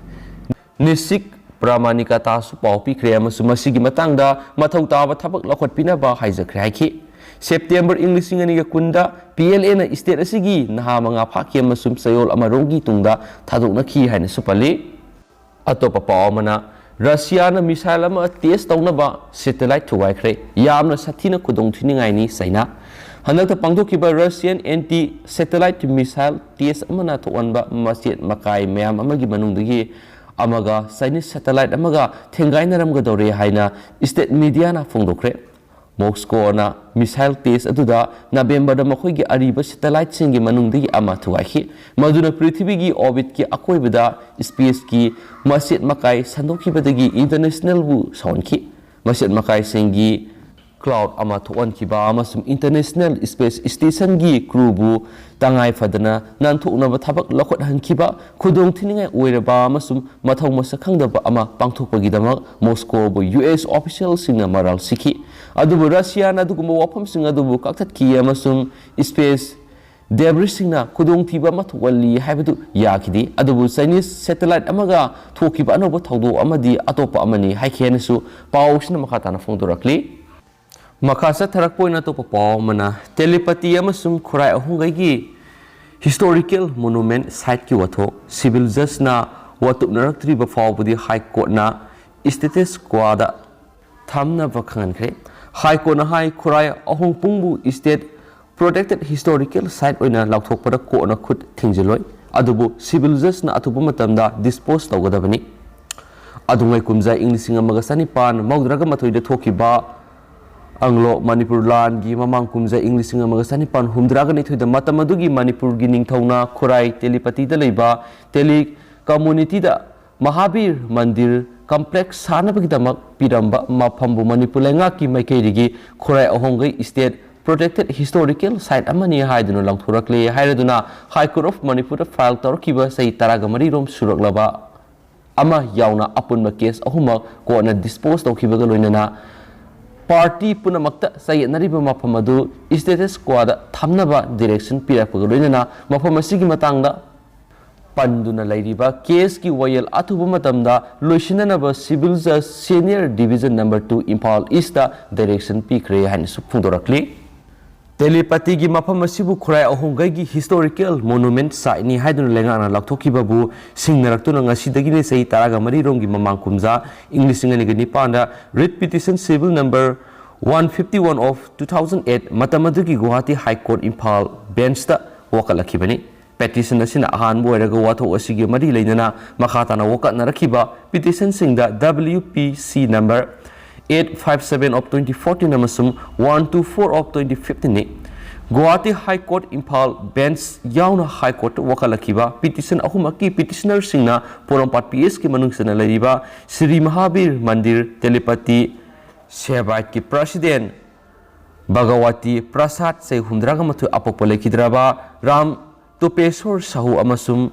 ꯅꯤꯁꯤꯛ ꯄ꯭ꯔꯥꯃꯥꯅꯤꯀꯥꯇꯥꯁꯨ ꯄꯥꯎ ꯄꯤꯈ꯭ꯔꯦ ꯑꯃꯁꯨꯡ ꯃꯁꯤꯒꯤ ꯃꯇꯥꯡꯗ ꯃꯊꯧ ꯇꯥꯕ ꯊꯕꯛ ꯂꯧꯈꯠꯄꯤꯅꯕ ꯍꯥꯏꯖꯈ꯭ꯔꯦ ꯍꯥꯏꯈꯤ꯫ ꯁꯦꯞꯇꯦꯝꯕꯔ ꯏꯪ ꯂꯤꯁꯤꯡ ꯑꯅꯤꯒ ꯀꯨꯟꯗ ꯄꯤ ꯑꯦꯜ ꯑꯦꯅ ꯁ꯭ꯇꯦꯠ ꯑꯁꯤꯒꯤ ꯅꯍꯥ ꯃꯉꯥ ꯐꯥꯈꯤ ꯑꯃꯁꯨꯡ ꯆꯌꯣꯜ ꯑꯃꯔꯣꯝꯒꯤ ꯇꯨꯡꯗ ꯊꯥꯗꯣꯛꯅꯈꯤ ꯍꯥꯏꯅꯁꯨ ꯄꯜꯂꯤ꯫ ꯑꯇꯣꯞꯄ ꯄꯥꯎ ꯑꯃꯅ, ꯔꯁꯤꯌꯥꯅ ꯃꯤꯁꯥꯏꯜ ꯑꯃ ꯇꯦꯁ ꯇꯧꯅꯕ ꯁꯦꯇꯦꯂꯥꯏꯠ ꯊꯨꯒꯥꯏꯈ꯭ꯔꯦ, ꯌꯥꯝꯅ ꯁꯥꯊꯤꯅ ꯈꯨꯗꯣꯡꯊꯤꯅꯤꯡꯉꯥꯏꯅꯤ ꯆꯩꯅꯥ꯫ ꯍꯟꯗꯛꯇ ꯄꯥꯡꯊꯣꯛꯈꯤꯕ Russian anti satellite missile test ꯑꯃꯅ ꯊꯣꯛꯍꯟꯕ ꯃꯆꯦꯠ ꯃꯀꯥꯏ ꯃꯌꯥꯝ ꯑꯃꯒꯤ ꯃꯅꯨꯡꯗꯒꯤ ꯑꯃꯒ ꯆꯥꯏꯅꯤꯁ ꯁꯦꯇꯦꯂꯥꯏꯠ ꯑꯃꯒ ꯊꯦꯡꯒꯥꯏꯅꯔꯝꯒꯗꯧꯔꯦ ꯍꯥꯏꯅ ꯁ꯭ꯇꯦꯠ ꯃꯤꯗꯤꯌꯥꯅ ꯐꯣꯡꯗꯣꯛꯈ꯭ꯔꯦ꯫ ꯃꯣꯁꯀꯣꯅ ꯃꯤꯁꯥꯏꯜ ꯇꯦꯁ ꯑꯗꯨꯗ ꯅꯕꯦꯝꯕꯔꯗ ꯃꯈꯣꯏꯒꯤ ꯑꯔꯤꯕ ꯁꯦꯇꯦꯂꯥꯏꯠꯁꯤꯡꯒꯤ ꯃꯅꯨꯡꯗꯒꯤ ꯑꯃ ꯊꯨꯒꯥꯏꯈꯤ, ꯃꯗꯨꯅ ꯄ꯭ꯔꯤꯊꯤꯕꯤꯒꯤ ꯑꯣꯔꯕꯤꯠꯀꯤ ꯑꯀꯣꯏꯕꯗ ꯁ꯭ꯄꯦꯁꯀꯤ ꯃꯆꯦꯠ ꯃꯀꯥꯏ ꯁꯟꯗꯣꯛꯈꯤꯕꯗꯒꯤ ꯏꯟꯇꯔꯅꯦꯁꯅꯦꯜꯕꯨ ꯁꯥꯎꯍꯟꯈꯤ꯫ ꯃꯆꯦꯠ ꯃꯀꯥꯏꯁꯤꯡꯒꯤ ꯀ꯭ꯂꯥꯎꯗ ꯑꯃ ꯊꯣꯛꯍꯟꯈꯤꯕ ꯑꯃꯁꯨꯡ ꯏꯟꯇꯔꯅꯦꯁꯅꯦꯜ ꯁ꯭ꯄꯦꯁ ꯁ꯭ꯇꯦꯁꯟꯒꯤ ꯀ꯭ꯔꯨꯕꯨ ꯇꯉꯥꯏ ꯐꯗꯅ ꯅꯥꯟꯊꯣꯛꯅꯕ ꯊꯕꯛ ꯂꯧꯈꯠꯍꯟꯈꯤꯕ ꯈꯨꯗꯣꯡꯊꯤꯅꯤꯡꯉꯥꯏ ꯑꯣꯏꯔꯕ ꯑꯃꯁꯨꯡ ꯃꯊꯧ ꯃꯁꯛ ꯈꯪꯗꯕ ꯑꯃ ꯄꯥꯡꯊꯣꯛꯄꯒꯤꯗꯃꯛ ꯃꯣꯁꯀꯣꯕꯨ ꯌꯨ ꯑꯦꯁ ꯑꯣꯐꯤꯁꯤꯌꯦꯜꯁꯤꯡꯅ ꯃꯔꯥꯜ ꯁꯤꯈꯤ꯫ ꯑꯗꯨꯕꯨ ꯔꯁꯤꯌꯥꯅ ꯑꯗꯨꯒꯨꯝꯕ ꯋꯥꯐꯝꯁꯤꯡ ꯑꯗꯨꯕꯨ ꯀꯛꯊꯠꯈꯤ ꯑꯃꯁꯨꯡ ꯁ꯭ꯄꯦꯁ ꯗꯦꯕ꯭ꯔꯤꯁꯁꯤꯡꯅ ꯈꯨꯗꯣꯡꯊꯤꯕ ꯑꯃ ꯊꯣꯛꯍꯜꯂꯤ ꯍꯥꯏꯕꯗꯨ ꯌꯥꯈꯤꯗꯦ꯫ ꯑꯗꯨꯕꯨ ꯆꯥꯏꯅꯤꯁ ꯁꯦꯇꯦꯂꯥꯏꯠ ꯑꯃꯒ ꯊꯣꯛꯈꯤꯕ ꯑꯅꯧꯕ ꯊꯧꯗꯣꯛ ꯑꯃꯗꯤ ꯑꯇꯣꯞꯄ ꯑꯃꯅꯤ ꯍꯥꯏꯈꯤ ꯍꯥꯏꯅꯁꯨ ꯄꯥꯎꯁꯤꯅ ꯃꯈꯥ ꯇꯥꯅ ꯐꯣꯡꯗꯣꯔꯛꯂꯤ꯫ ꯃꯈꯥ ꯆꯠꯊꯔꯛꯄ ꯑꯣꯏꯅ ꯑꯇꯣꯞꯄ ꯄꯥꯎ ꯑꯃꯅ, ꯇꯦꯂꯤꯄꯇꯤ ꯑꯃꯁꯨꯡ ꯈꯨꯔꯥꯏ ꯑꯍꯣꯡꯒꯩꯒꯤ ꯍꯤꯁꯇꯣꯔꯤꯀꯦꯜ ꯃꯣꯅꯨꯃꯦꯟꯠ ꯁꯥꯏꯠꯀꯤ ꯋꯥꯊꯣꯛ ꯁꯤꯚꯤꯜ ꯖꯁꯅ ꯋꯥꯇꯨꯞꯅꯔꯛꯇ꯭ꯔꯤꯕ ꯐꯥꯎꯕꯗꯤ ꯍꯥꯏ ꯀꯣꯔꯠꯅ ꯁ꯭ꯇꯦꯇꯁ ꯀ꯭ꯋꯥꯗ ꯊꯝꯅꯕ ꯈꯪꯍꯟꯈ꯭ꯔꯦ꯫ ꯍꯥꯏ ꯀꯣꯔꯠꯅ ꯍꯥꯏ, ꯈꯨꯔꯥꯏ ꯑꯍꯣꯡꯄꯨꯡꯕꯨ ꯁ꯭ꯇꯦꯠ ꯄ꯭ꯔꯣꯇꯦꯛꯇꯦꯗ ꯍꯤꯁꯇꯣꯔꯤꯀꯦꯜ ꯁꯥꯏꯠ ꯑꯣꯏꯅ ꯂꯥꯎꯊꯣꯛꯄꯗ ꯀꯣꯔꯠꯅ ꯈꯨꯠ ꯊꯤꯡꯖꯤꯜꯂꯣꯏ, ꯑꯗꯨꯕꯨ ꯁꯤꯚꯤꯜ ꯖꯁꯅ ꯑꯊꯨꯕ ꯃꯇꯝꯗ ꯗꯤꯁꯄꯣꯖ ꯇꯧꯒꯗꯕꯅꯤ꯫ ꯑꯗꯨꯉꯩ ꯀꯨꯝꯖꯥ ꯏꯪ ꯂꯤꯁꯤꯡ ꯑꯃꯒ ꯆꯅꯤꯄꯥꯟ ꯃꯧꯗ꯭ꯔꯥꯒ ꯃꯥꯊꯣꯏꯗ ꯊꯣꯛꯈꯤꯕ ꯑꯪꯂꯣ ꯃꯅꯤꯄꯨꯔ ꯂꯥꯟꯒꯤ ꯃꯃꯥꯡ ꯀꯨꯝꯖꯥ ꯏꯪ ꯂꯤꯁꯤꯡ ꯑꯃꯒ ꯆꯅꯤꯄꯥꯟ ꯍꯨꯝꯗ꯭ꯔꯥꯒ ꯅꯤꯊꯣꯏꯗ ꯃꯇꯝ ꯑꯗꯨꯒꯤ ꯃꯅꯤꯄꯨꯔꯒꯤ ꯅꯤꯡꯊꯧꯅ ꯈꯨꯔꯥꯏ ꯇꯦꯂꯤꯄꯇꯤꯗ ꯂꯩꯕ ꯇꯦꯂꯤ ꯀꯝꯃꯨꯅꯤꯇꯤꯗ ꯃꯍꯥꯕꯤꯔ ꯃꯟꯗꯤꯔ ꯀꯝꯄ꯭ꯂꯦꯛꯁ ꯁꯥꯅꯕꯒꯤꯗꯃꯛ ꯄꯤꯔꯝꯕ ꯃꯐꯝꯕꯨ ꯃꯅꯤꯄꯨꯔ ꯂꯩꯉꯥꯛꯀꯤ ꯃꯥꯏꯀꯩꯗꯒꯤ ꯈꯨꯔꯥꯏ ꯑꯍꯣꯡꯒꯩ ꯁ꯭ꯇꯦꯠ ꯄ꯭ꯔꯣꯇꯦꯛꯇꯦꯗ ꯍꯤꯁꯇꯣꯔꯤꯀꯦꯜ ꯁꯥꯏꯠ ꯑꯃꯅꯤ ꯍꯥꯏꯗꯨꯅ ꯂꯥꯎꯊꯣꯔꯛꯂꯦ ꯍꯥꯏꯔꯗꯨꯅ ꯍꯥꯏ ꯀꯣꯔꯠ ꯑꯣꯐ ꯃꯅꯤꯄꯨꯔꯗ ꯐꯥꯏꯜ ꯇꯧꯔꯛꯈꯤꯕ ꯆꯍꯤ ꯇꯔꯥꯒ ꯃꯔꯤ ꯔꯣꯝ ꯁꯨꯔꯛꯂꯕ ꯑꯃ ꯌꯥꯎꯅ ꯑꯄꯨꯟꯕ ꯀꯦꯁ ꯑꯍꯨꯝꯃꯛ ꯀꯣꯔꯠꯅ ꯗꯤꯁꯄꯣꯖ ꯇꯧꯈꯤꯕꯒ ꯂꯣꯏꯅꯅ ꯄꯥꯔꯇꯤ ꯄꯨꯝꯅꯃꯛꯇ ꯆꯌꯦꯠꯅꯔꯤꯕ ꯃꯐꯝ ꯑꯗꯨ ꯁ꯭ꯇꯦꯇꯁ ꯀ꯭ꯋꯥꯗ ꯊꯝꯅꯕ ꯗꯤꯔꯦꯛꯁꯟ ꯄꯤꯔꯛꯄꯒ ꯂꯣꯏꯅꯅ ꯃꯐꯝ ꯑꯁꯤꯒꯤ ꯃꯇꯥꯡꯗ ꯄꯟꯗꯨꯅ ꯂꯩꯔꯤꯕ ꯀꯦꯁꯀꯤ ꯋꯥꯌꯦꯜ ꯑꯊꯨꯕ ꯃꯇꯝꯗ ꯂꯣꯏꯁꯤꯟꯅꯅꯕ Civil Judge Senior Division Number Two Imphal East ꯇ direction ꯄꯤꯈ꯭ꯔꯦ ꯍꯥꯏꯅꯁꯨ ꯐꯣꯡꯗꯣꯔꯛꯂꯤ꯫ ꯇꯦꯂꯤꯄꯇꯤꯒꯤ ꯃꯐꯝ ꯑꯁꯤꯕꯨ ꯈꯨꯔꯥꯏ ꯑꯍꯣꯡꯒꯩꯒꯤ historical monument site ꯅꯤ ꯍꯥꯏꯗꯨꯅ ꯂꯩꯉꯥꯛꯅ ꯂꯥꯎꯊꯣꯛꯈꯤꯕꯕꯨ ꯁꯤꯡꯅꯔꯛꯇꯨꯅ ꯉꯁꯤꯗꯒꯤꯅꯤ ꯆꯍꯤ ꯇꯔꯥꯒ ꯃꯔꯤ ꯔꯣꯝꯒꯤ ꯃꯃꯥꯡ ꯀꯨꯝꯖꯥ, ꯏꯪ ꯂꯤꯁꯤꯡ ꯑꯅꯤꯒ ꯅꯤꯄꯥꯟꯗ Writ Petition Civil Number One fifty one of two thousand eight, ꯃꯇꯝ ꯑꯗꯨꯒꯤ Guwahati High Court Imphal bench ꯇ ꯋꯥꯀꯠꯂꯛꯈꯤꯕꯅꯤ꯫ Petition ꯑꯁꯤꯅ ꯑꯍꯥꯟꯕ ꯑꯣꯏꯔꯒ ꯋꯥꯊꯣꯛ ꯑꯁꯤꯒꯤ ꯃꯔꯤ ꯂꯩꯅꯅ ꯃꯈꯥ ꯇꯥꯅ ꯋꯥꯀꯠꯅꯔꯛꯈꯤꯕ petition ꯁꯤꯡꯗ W P C number eight five seven of twenty fourteen ꯑꯃꯁꯨꯡ one two four of twenty fifteen ꯅꯤ꯫ Guwahati High Court Imphal bench ꯌꯥꯎꯅ High Court ꯇ ꯋꯥꯀꯠꯂꯛꯈꯤꯕ petition ꯑꯍꯨꯝꯃꯛꯀꯤ petitioner ꯁꯤꯡꯅ ꯄꯣꯔꯣꯝꯄꯥꯠ P S ꯀꯤ ꯃꯅꯨꯡ ꯆꯟꯅ ꯂꯩꯔꯤꯕ ꯁ꯭ꯔꯤ ꯃꯍꯥꯕꯤꯔ ꯃꯟꯗꯤꯔ ꯇꯦꯂꯤꯄꯇꯤ ꯁꯦꯕꯥꯏꯠꯀꯤ president ꯚꯒꯋꯇꯤ ꯄ꯭ꯔꯁꯥꯗ, ꯆꯍꯤ ꯍꯨꯝꯗ꯭ꯔꯥꯒ ꯃꯥꯊꯣꯏ, ꯑꯄꯣꯛꯄ ꯂꯩꯈꯤꯗ꯭ꯔꯕ ꯔꯥꯝ ꯇꯣꯄꯦꯁꯣꯔ ꯁꯥꯍꯨ ꯑꯃꯁꯨꯡ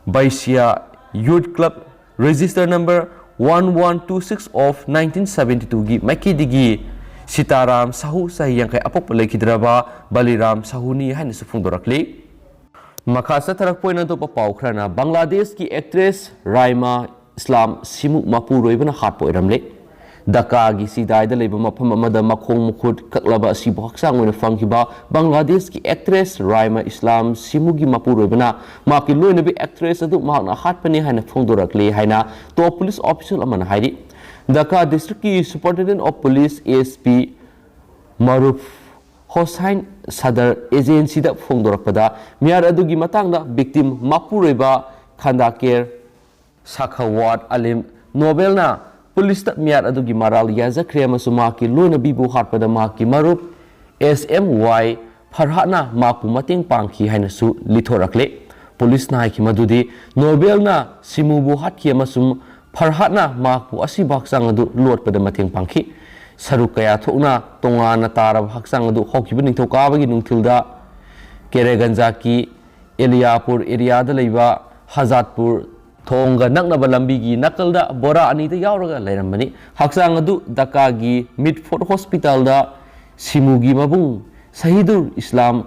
ꯕꯩꯁ꯭ꯌꯥ Youth Club, register number one one two six of nineteen seventy two ꯒꯤ ꯃꯥꯏꯀꯩꯗꯒꯤ ꯁꯤꯇꯥꯔꯥꯝ ꯁꯥꯍꯨ, ꯆꯍꯤ ꯌꯥꯡꯈꯩ, ꯑꯄꯣꯛꯄ ꯂꯩꯈꯤꯗ꯭ꯔꯕ ꯕꯂꯤꯔꯥꯝ ꯁꯥꯍꯨꯅꯤ ꯍꯥꯏꯅꯁꯨ ꯐꯣꯡꯗꯣꯔꯛꯂꯤ꯫ ꯃꯈꯥ ꯆꯠꯊꯔꯛꯄ ꯑꯣꯏꯅ ꯑꯇꯣꯞꯄ ꯄꯥꯎ ꯈꯔꯅ, ꯕꯪꯒ꯭ꯂꯥꯗꯦꯁꯀꯤ actress ꯔꯥꯏꯃꯥ ꯏꯁꯂꯥꯝ ꯁꯤꯃꯨ ꯃꯄꯨꯔꯣꯏꯕꯅ ꯍꯥꯠꯄ ꯑꯣꯏꯔꯝꯂꯦ꯫ ꯙꯥꯀꯥꯒꯤ ꯁꯤꯗꯥꯏꯗ ꯂꯩꯕ ꯃꯐꯝ ꯑꯃꯗ ꯃꯈꯣꯡ ꯃꯈꯨꯠ ꯀꯛꯂꯕ ꯑꯁꯤꯕ ꯍꯛꯆꯥꯡ ꯑꯣꯏꯅ ꯐꯪꯈꯤꯕ ꯕꯪꯒ꯭ꯂꯥꯗꯦꯁꯀꯤ actress ꯔꯥꯏꯃꯥ ꯏꯁꯂꯥꯝ ꯁꯤꯃꯨꯒꯤ ꯃꯄꯨꯔꯣꯏꯕꯅ ꯃꯍꯥꯛꯀꯤ ꯂꯣꯏꯅꯕꯤ actress ꯑꯗꯨ ꯃꯍꯥꯛꯅ ꯍꯥꯠꯄꯅꯤ ꯍꯥꯏꯅ ꯐꯣꯡꯗꯣꯔꯛꯂꯦ ꯍꯥꯏꯅ top police official ꯑꯃꯅ ꯍꯥꯏꯔꯤ꯫ ꯙꯥꯀꯥ district ꯀꯤ Superintendent of Police, S P, ꯃꯔꯨꯐ ꯍꯣꯁꯥꯏꯟ Sadar agency ꯗ ꯐꯣꯡꯗꯣꯔꯛꯄꯗ, ꯃꯤꯍꯥꯠ ꯑꯗꯨꯒꯤ ꯃꯇꯥꯡꯗ victim ꯃꯄꯨꯔꯣꯏꯕ ꯈꯟꯗꯥꯀꯦꯔ ꯁꯥꯈꯋꯥꯠ ꯑꯂꯤꯝ ꯅꯣꯕꯦꯜꯅ ꯄꯨꯂꯤꯁꯇ ꯃꯤꯍꯥꯠ ꯑꯗꯨꯒꯤ ꯃꯔꯥꯜ ꯌꯥꯖꯈ꯭ꯔꯦ ꯑꯃꯁꯨꯡ ꯃꯍꯥꯛꯀꯤ ꯂꯣꯏꯅꯕꯤꯕꯨ ꯍꯥꯠꯄꯗ ꯃꯍꯥꯛꯀꯤ ꯃꯔꯨꯞ S M Y ꯐꯔꯍꯥꯠꯅ ꯃꯍꯥꯛꯄꯨ ꯃꯇꯦꯡ ꯄꯥꯡꯈꯤ ꯍꯥꯏꯅꯁꯨ ꯂꯤꯊꯣꯔꯛꯂꯦ꯫ ꯄꯨꯂꯤꯁꯅ ꯍꯥꯏꯈꯤ ꯃꯗꯨꯗꯤ ꯅꯣꯕꯦꯜꯅ ꯁꯤꯃꯨꯕꯨ ꯍꯥꯠꯈꯤ ꯑꯃꯁꯨꯡ ꯐꯔꯍꯥꯠꯅ ꯃꯍꯥꯛꯄꯨ ꯑꯁꯤꯕ ꯍꯛꯆꯥꯡ ꯑꯗꯨ ꯂꯣꯠꯄꯗ ꯃꯇꯦꯡ ꯄꯥꯡꯈꯤ꯫ ꯁꯔꯨꯛ ꯀꯌꯥ ꯊꯣꯛꯅ ꯇꯣꯉꯥꯟꯅ ꯇꯥꯔꯕ ꯍꯛꯆꯥꯡ ꯑꯗꯨ ꯍꯧꯈꯤꯕ ꯅꯤꯡꯊꯧꯀꯥꯕꯒꯤ ꯅꯨꯡꯊꯤꯜꯗ ꯀꯦꯔꯦꯒꯟꯖꯥꯀꯤ ꯑꯦꯂꯤꯌꯥꯄꯨꯔ area ꯗ ꯂꯩꯕ ꯍꯖꯥꯠꯄꯨꯔ ꯊꯣꯡꯒ ꯅꯛꯅꯕ ꯂꯝꯕꯤꯒꯤ ꯅꯥꯀꯜꯗ ꯕꯣꯔꯥ ꯑꯅꯤꯗ ꯌꯥꯎꯔꯒ ꯂꯩꯔꯝꯕꯅꯤ꯫ ꯍꯛꯆꯥꯡ ꯑꯗꯨ ꯙꯥꯀꯥꯒꯤ ꯃꯤꯠꯐꯣꯔꯗ hospital ꯗ ꯁꯤꯃꯨꯒꯤ ꯃꯕꯨꯡ ꯁꯍꯤꯗꯨꯜ ꯏꯁꯂꯥꯝ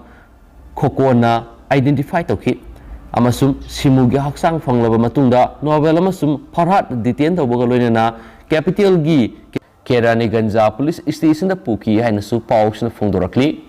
ꯈꯣꯀꯣꯟꯅ identify ꯇꯧꯈꯤ꯫ ꯑꯃꯁꯨꯡ ꯁꯤꯃꯨꯒꯤ ꯍꯛꯆꯥꯡ ꯐꯪꯂꯕ ꯃꯇꯨꯡꯗ ꯅꯣꯕꯦꯜ ꯑꯃꯁꯨꯡ ꯐꯔꯍꯥꯗ ꯗꯤꯇꯦꯟ ꯇꯧꯕꯒ ꯂꯣꯏꯅꯅ ꯀꯦꯄꯤꯇꯦꯜꯒꯤ ꯀꯦꯔꯥꯅꯤꯒꯟꯖ ꯄꯨꯂꯤꯁ ꯁ꯭ꯇꯦꯁꯟꯗ ꯄꯨꯈꯤ ꯍꯥꯏꯅꯁꯨ ꯄꯥꯎꯁꯤꯅ ꯐꯣꯡꯗꯣꯔꯛꯂꯤ꯫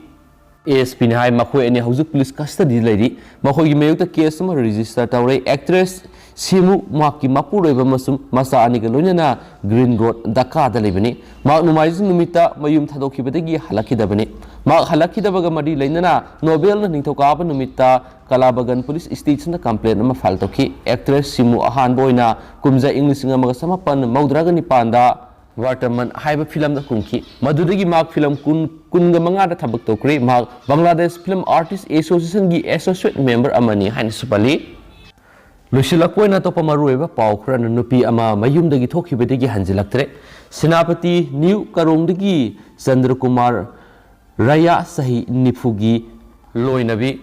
ꯑꯦ ꯑꯦꯁ ꯄꯤꯅ ꯍꯥꯏ, ꯃꯈꯣꯏ ꯑꯅꯤ ꯍꯧꯖꯤꯛ ꯄꯨꯂꯤꯁ ꯀꯁꯇꯗꯤꯗ ꯂꯩꯔꯤ꯫ ꯃꯈꯣꯏꯒꯤ ꯃꯥꯌꯣꯛꯇ ꯀꯦꯁ ꯑꯃ ꯔꯦꯖꯤꯁꯇꯔ ꯇꯧꯔꯦ꯫ ꯑꯦꯛꯇ꯭ꯔꯦꯁ ꯁꯤꯃꯨ, ꯃꯍꯥꯛꯀꯤ ꯃꯄꯨꯔꯣꯏꯕ ꯑꯃꯁꯨꯡ ꯃꯆꯥ ꯑꯅꯤꯒ ꯂꯣꯏꯅꯅ ꯒ꯭ꯔꯤꯟ ꯔꯣꯗ, ꯗꯛꯀꯥꯗ ꯂꯩꯕꯅꯤ꯫ ꯃꯍꯥꯛ ꯅꯣꯡꯃꯥꯏꯖꯤꯡ ꯅꯨꯃꯤꯠꯇ ꯃꯌꯨꯝ ꯊꯥꯗꯣꯛꯈꯤꯕꯗꯒꯤ ꯍꯜꯂꯛꯈꯤꯗꯕꯅꯤ꯫ ꯃꯍꯥꯛ ꯍꯜꯂꯛꯈꯤꯗꯕꯒ ꯃꯔꯤ ꯂꯩꯅꯅ ꯅꯣꯕꯦꯜꯅ ꯅꯤꯡꯊꯧꯀꯥꯕ ꯅꯨꯃꯤꯠꯇ ꯀꯂꯥꯕꯒꯟ ꯄꯨꯂꯤꯁ ꯁ꯭ꯇꯦꯁꯟꯗ ꯀꯝꯄ꯭ꯂꯦꯟ ꯑꯃ ꯐꯥꯏꯜ ꯇꯧꯈꯤ꯫ ꯑꯦꯛꯇ꯭ꯔꯦꯁ ꯁꯤꯃꯨ ꯑꯍꯥꯟꯕ ꯑꯣꯏꯅ ꯀꯨꯝꯖꯥ ꯏꯪ ꯂꯤꯁꯤꯡ ꯑꯃꯒ ꯆꯃꯥꯄꯟ ꯃꯧꯗ꯭ꯔꯥꯒ ꯅꯤꯄꯥꯟꯗ ꯕꯔꯇꯃꯟ ꯍꯥꯏꯕ ꯐꯤꯂꯝꯗ ꯀꯨꯝꯈꯤ꯫ ꯃꯗꯨꯗꯒꯤ ꯃꯍꯥꯛ ꯐꯤꯂꯝ ꯀꯨꯟ, ꯀꯨꯟꯒ ꯃꯉꯥꯗ ꯊꯕꯛ ꯇꯧꯈ꯭ꯔꯦ꯫ ꯃꯍꯥꯛ ꯕꯪꯒ꯭ꯂꯥꯗꯦꯁ ꯐꯤꯂꯝ ꯑꯥꯔꯇꯤꯁ ꯑꯦꯁꯣꯁꯤꯌꯦꯁꯟꯒꯤ ꯑꯦꯁꯣꯁꯤꯌꯦꯠ ꯃꯦꯝꯕꯔ ꯑꯃꯅꯤ ꯍꯥꯏꯅꯁꯨ ꯄꯜꯂꯤ꯫ ꯂꯣꯏꯁꯤꯜꯂꯛꯄ ꯑꯣꯏꯅ ꯑꯇꯣꯞꯄ ꯃꯔꯨꯑꯣꯏꯕ ꯄꯥꯎ ꯈꯔꯅ ꯅꯨꯄꯤ ꯑꯃ ꯃꯌꯨꯝꯗꯒꯤ ꯊꯣꯛꯈꯤꯕꯗꯒꯤ ꯍꯟꯖꯤꯜꯂꯛꯇ꯭ꯔꯦ꯫ ꯁꯦꯅꯥꯄꯇꯤ ꯅ꯭ꯌꯨ ꯀꯥꯔꯣꯡꯗꯒꯤ ꯆꯟꯗ꯭ꯔꯀꯨꯃꯥꯔ ꯔꯌꯥ, ꯆꯍꯤ ꯅꯤꯐꯨꯒꯤ ꯂꯣꯏꯅꯕꯤ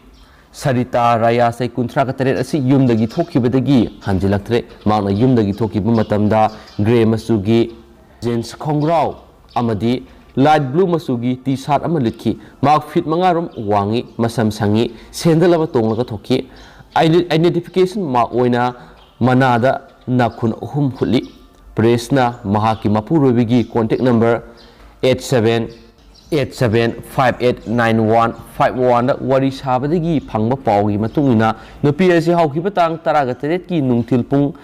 ꯁꯔꯤꯇꯥ ꯔꯌꯥ, ꯆꯍꯤ ꯀꯨꯟꯊ꯭ꯔꯥꯒ ꯇꯔꯦꯠ ꯑꯁꯤ ꯌꯨꯝꯗꯒꯤ ꯊꯣꯛꯈꯤꯕꯗꯒꯤ ꯍꯟꯖꯤꯜꯂꯛꯇ꯭ꯔꯦ꯫ ꯃꯍꯥꯛꯅ ꯌꯨꯝꯗꯒꯤ ꯊꯣꯛꯈꯤꯕ ꯃꯇꯝꯗ ꯒ꯭ꯔꯦ ꯃꯆꯨꯒꯤ ꯖꯤꯟꯁ ꯈꯣꯡꯒ꯭ꯔꯥꯎ ꯑꯃꯗꯤ ꯂꯥꯏꯠ ꯕ꯭ꯂꯨ ꯃꯆꯨꯒꯤ ꯇꯤ ꯁꯥꯔꯠ ꯑꯃ ꯂꯤꯠꯈꯤ꯫ ꯃꯍꯥꯛ ꯐꯤꯠ ꯃꯉꯥ ꯔꯣꯝ ꯋꯥꯡꯉꯤ, ꯃꯁꯝ ꯁꯪꯉꯤ, ꯁꯦꯟꯗꯜ ꯑꯃ ꯇꯣꯡꯂꯒ ꯊꯣꯛꯈꯤ꯫ ꯑꯥꯏꯗꯦꯟ-, ꯑꯥꯏꯗꯦꯟꯇꯤꯐꯤꯀꯦꯁꯟ ꯃꯥꯔꯛ ꯑꯣꯏꯅ ꯃꯅꯥꯗ ꯅꯥꯈꯨꯟ ꯑꯍꯨꯝ ꯍꯨꯠꯂꯤ꯫ ꯄ꯭ꯔꯦꯁꯅ ꯃꯍꯥꯛꯀꯤ ꯃꯄꯨꯔꯣꯏꯕꯒꯤ contact number eight seven eight seven five eight nine one five one ꯗ ꯋꯥꯔꯤ ꯁꯥꯕꯗꯒꯤ ꯐꯪꯕ ꯄꯥꯎꯒꯤ ꯃꯇꯨꯡ ꯏꯟꯅ, ꯅꯨꯄꯤ ꯑꯁꯤ ꯍꯧꯈꯤꯕ ꯇꯥꯡ ꯇꯔꯥꯒ ꯇꯔꯦꯠꯀꯤ ꯅꯨꯡꯊꯤꯜ ꯄꯨꯡ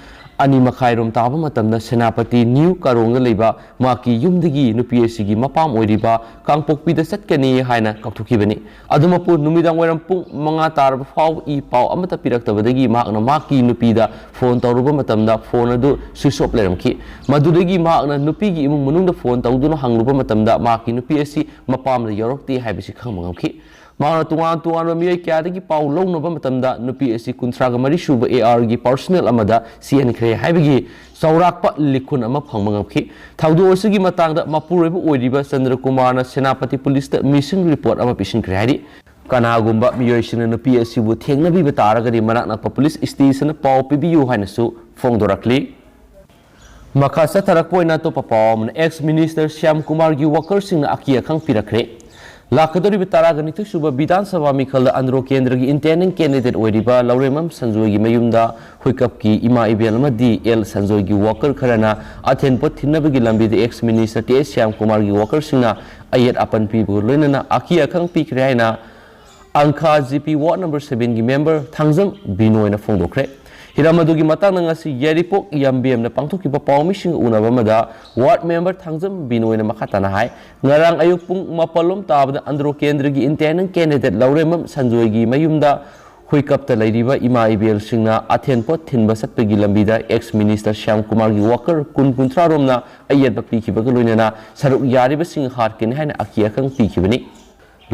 ꯑꯅꯤ ꯃꯈꯥꯏꯔꯣꯝ ꯇꯥꯕ ꯃꯇꯝꯗ ꯁꯦꯅꯥꯄꯇꯤ ꯅ꯭ꯌꯨ ꯀꯥꯔꯣꯡꯗ ꯂꯩꯕ ꯃꯍꯥꯛꯀꯤ ꯌꯨꯝꯗꯒꯤ ꯅꯨꯄꯤ ꯑꯁꯤꯒꯤ ꯃꯄꯥꯝ ꯑꯣꯏꯔꯤꯕ ꯀꯥꯡꯄꯣꯛꯄꯤꯗ ꯆꯠꯀꯅꯤ ꯍꯥꯏꯅ ꯀꯥꯎꯊꯣꯛꯈꯤꯕꯅꯤ꯫ ꯑꯗꯨꯃꯛꯄꯨ, ꯅꯨꯃꯤꯗꯥꯡ ꯋꯥꯏꯔꯝ ꯄꯨꯡ ꯃꯉꯥ ꯇꯥꯔꯕ ꯐꯥꯎ ꯏ ꯄꯥꯎ ꯑꯃꯠꯇ ꯄꯤꯔꯛꯇꯕꯗꯒꯤ ꯃꯍꯥꯛꯅ ꯃꯍꯥꯛꯀꯤ ꯅꯨꯄꯤꯗ ꯐꯣꯟ ꯇꯧꯔꯨꯕ ꯃꯇꯝꯗ ꯐꯣꯟ ꯑꯗꯨ ꯁ꯭ꯋꯤꯆ ꯑꯣꯐ ꯂꯩꯔꯝꯈꯤ꯫ ꯃꯗꯨꯗꯒꯤ ꯃꯍꯥꯛꯅ ꯅꯨꯄꯤꯒꯤ ꯏꯃꯨꯡ ꯃꯅꯨꯡꯗ ꯐꯣꯟ ꯇꯧꯗꯨꯅ ꯍꯪꯂꯨꯕ ꯃꯇꯝꯗ ꯃꯍꯥꯛꯀꯤ ꯅꯨꯄꯤ ꯑꯁꯤ ꯃꯄꯥꯝꯗ ꯌꯧꯔꯛꯇꯦ ꯍꯥꯏꯕꯁꯤ ꯈꯪꯕ ꯉꯝꯈꯤ꯫ ꯃꯍꯥꯛꯅ ꯇꯣꯉꯥꯟ ꯇꯣꯉꯥꯟꯕ ꯃꯤꯑꯣꯏ ꯀꯌꯥꯗꯒꯤ ꯄꯥꯎ ꯂꯧꯅꯕ ꯃꯇꯝꯗ ꯅꯨꯄꯤ ꯑꯁꯤ ꯀꯨꯟꯊ꯭ꯔꯥꯒ ꯃꯔꯤ ꯁꯨꯕ ꯑꯦ ꯑꯥꯔꯒꯤ ꯄꯥꯔꯁꯣꯅꯦꯜ ꯑꯃꯗ ꯆꯦꯟꯈ꯭ꯔꯦ ꯍꯥꯏꯕꯒꯤ ꯆꯥꯎꯔꯥꯛꯄ ꯂꯤꯈꯨꯟ ꯑꯃ ꯐꯪꯕ ꯉꯝꯈꯤ꯫ ꯊꯧꯗꯣꯛ ꯑꯁꯤꯒꯤ ꯃꯇꯥꯡꯗ ꯃꯄꯨꯔꯣꯏꯕ ꯑꯣꯏꯔꯤꯕ ꯆꯟꯗ꯭ꯔꯀꯨꯃꯥꯔꯅ ꯁꯦꯅꯥꯄꯇꯤ ꯄꯨꯂꯤꯁꯇ ꯃꯤꯁꯤꯡ ꯔꯤꯄꯣꯔꯠ ꯑꯃ ꯄꯤꯁꯤꯟꯈ꯭ꯔꯦ ꯍꯥꯏꯔꯤ꯫ ꯀꯅꯥꯒꯨꯝꯕ ꯃꯤꯑꯣꯏꯁꯤꯡꯅ ꯅꯨꯄꯤ ꯑꯁꯤꯕꯨ ꯊꯦꯡꯅꯕꯤꯕ ꯇꯥꯔꯒꯗꯤ ꯃꯅꯥꯛ ꯅꯛꯄ ꯄꯨꯂꯤꯁ ꯁ꯭ꯇꯦꯁꯟꯗ ꯄꯥꯎ ꯄꯤꯕꯤꯌꯨ ꯍꯥꯏꯅꯁꯨ ꯐꯣꯡꯗꯣꯔꯛꯂꯤ꯫ ꯃꯈꯥ ꯆꯠꯊꯔꯛꯄ ꯑꯣꯏꯅ ꯑꯇꯣꯞꯄ ꯄꯥꯎ ꯑꯃꯅ, ꯑꯦꯛꯁ ꯃꯤꯅꯤꯁꯇꯔ ꯁ꯭ꯌꯥꯝ ꯀꯨꯃꯥꯔꯒꯤ ꯋꯥꯀꯔꯁꯤꯡꯅ ꯑꯀꯤ ꯑꯈꯪ ꯄꯤꯔꯛꯈ꯭ꯔꯦ꯫ ꯂꯥꯛꯀꯗꯧꯔꯤꯕ ꯇꯔꯥꯒ ꯅꯤꯊꯣꯏ ꯁꯨꯕ ꯕꯤꯙꯥꯟ ꯁꯚꯥ ꯃꯤꯈꯜꯗ ꯑꯟꯗ꯭ꯔꯣ ꯀꯦꯟꯗ꯭ꯔꯒꯤ ꯏꯟꯇꯦꯟꯗꯤꯡ ꯀꯦꯟꯗꯤꯗꯦꯠ ꯑꯣꯏꯔꯤꯕ ꯂꯧꯔꯦꯝꯕꯝ ꯁꯟꯖꯣꯏꯒꯤ ꯃꯌꯨꯝꯗ ꯍꯨꯏꯀꯞꯀꯤ ꯏꯃꯥ ꯏꯕꯦꯜ ꯑꯃꯗꯤ ꯑꯦꯜ ꯁꯟꯖꯣꯏꯒꯤ ꯋꯥꯀꯔ ꯈꯔꯅ ꯑꯊꯦꯟ ꯄꯣꯠ ꯊꯤꯟꯅꯕꯒꯤ ꯂꯝꯕꯤꯗ ex minister T S Shyam ꯀꯨꯃꯥꯔꯒꯤ ꯋꯥꯀꯔꯁꯤꯡꯅ ꯑꯌꯦꯠ ꯑꯄꯟ ꯄꯤꯕꯒ ꯂꯣꯏꯅꯅ ꯑꯀꯤ ꯑꯈꯪ ꯄꯤꯈ꯭ꯔꯦ ꯍꯥꯏꯅ ꯑꯪꯈꯥ ꯖꯤ ꯄꯤ ꯋꯥꯔꯗ ꯅꯝꯕꯔ ꯁꯚꯦꯟꯒꯤ ꯃꯦꯝꯕꯔ ꯊꯥꯡꯖꯝ ꯕꯤꯅꯣꯏꯅ ꯐꯣꯡꯗꯣꯛꯈ꯭ꯔꯦ꯫ ꯍꯤꯔꯝ ꯑꯗꯨꯒꯤ ꯃꯇꯥꯡꯗ ꯉꯁꯤ ꯌꯥꯏꯔꯤꯄꯣꯛ ꯌꯥꯝꯕꯦꯝꯅ ꯄꯥꯡꯊꯣꯛꯈꯤꯕ ꯄꯥꯎꯃꯤꯁꯤꯡꯒ ꯎꯅꯕ ꯑꯃꯗ ꯋꯥꯔꯗ ꯃꯦꯝꯕꯔ ꯊꯥꯡꯖꯝ ꯕꯤꯅꯣꯏꯅ ꯃꯈꯥ ꯇꯥꯅ ꯍꯥꯏ, ꯉꯔꯥꯡ ꯑꯌꯨꯛ ꯄꯨꯡ ꯃꯥꯄꯜꯂꯣꯝ ꯇꯥꯕꯗ ꯑꯟꯗ꯭ꯔꯣ ꯀꯦꯟꯗ꯭ꯔꯒꯤ ꯏꯟꯇꯦꯟꯗꯤꯡ ꯀꯦꯟꯗꯤꯗꯦꯠ ꯂꯧꯔꯦꯝꯕꯝ ꯁꯟꯖꯣꯏꯒꯤ ꯃꯌꯨꯝꯗ ꯍꯨꯏꯀꯞꯇ ꯂꯩꯔꯤꯕ ꯏꯃꯥ ꯏꯕꯦꯜꯁꯤꯡꯅ ꯑꯊꯦꯟ ꯄꯣꯠ ꯊꯤꯟꯕ ꯆꯠꯄꯒꯤ ꯂꯝꯕꯤꯗ ꯑꯦꯛꯁ ꯃꯤꯅꯤꯁꯇꯔ ꯁ꯭ꯌꯥꯝ ꯀꯨꯃꯥꯔꯒꯤ ꯋꯥꯀꯔ ꯀꯨꯟ ꯀꯨꯟꯊ꯭ꯔꯥ ꯔꯣꯝꯅ ꯑꯌꯦꯠꯄ ꯄꯤꯈꯤꯕꯒ ꯂꯣꯏꯅꯅ ꯁꯔꯨꯛ ꯌꯥꯔꯤꯕꯁꯤꯡ ꯍꯥꯠꯀꯅꯤ ꯍꯥꯏꯅ ꯑꯀꯤ ꯑꯈꯪ ꯄꯤꯈꯤꯕꯅꯤ꯫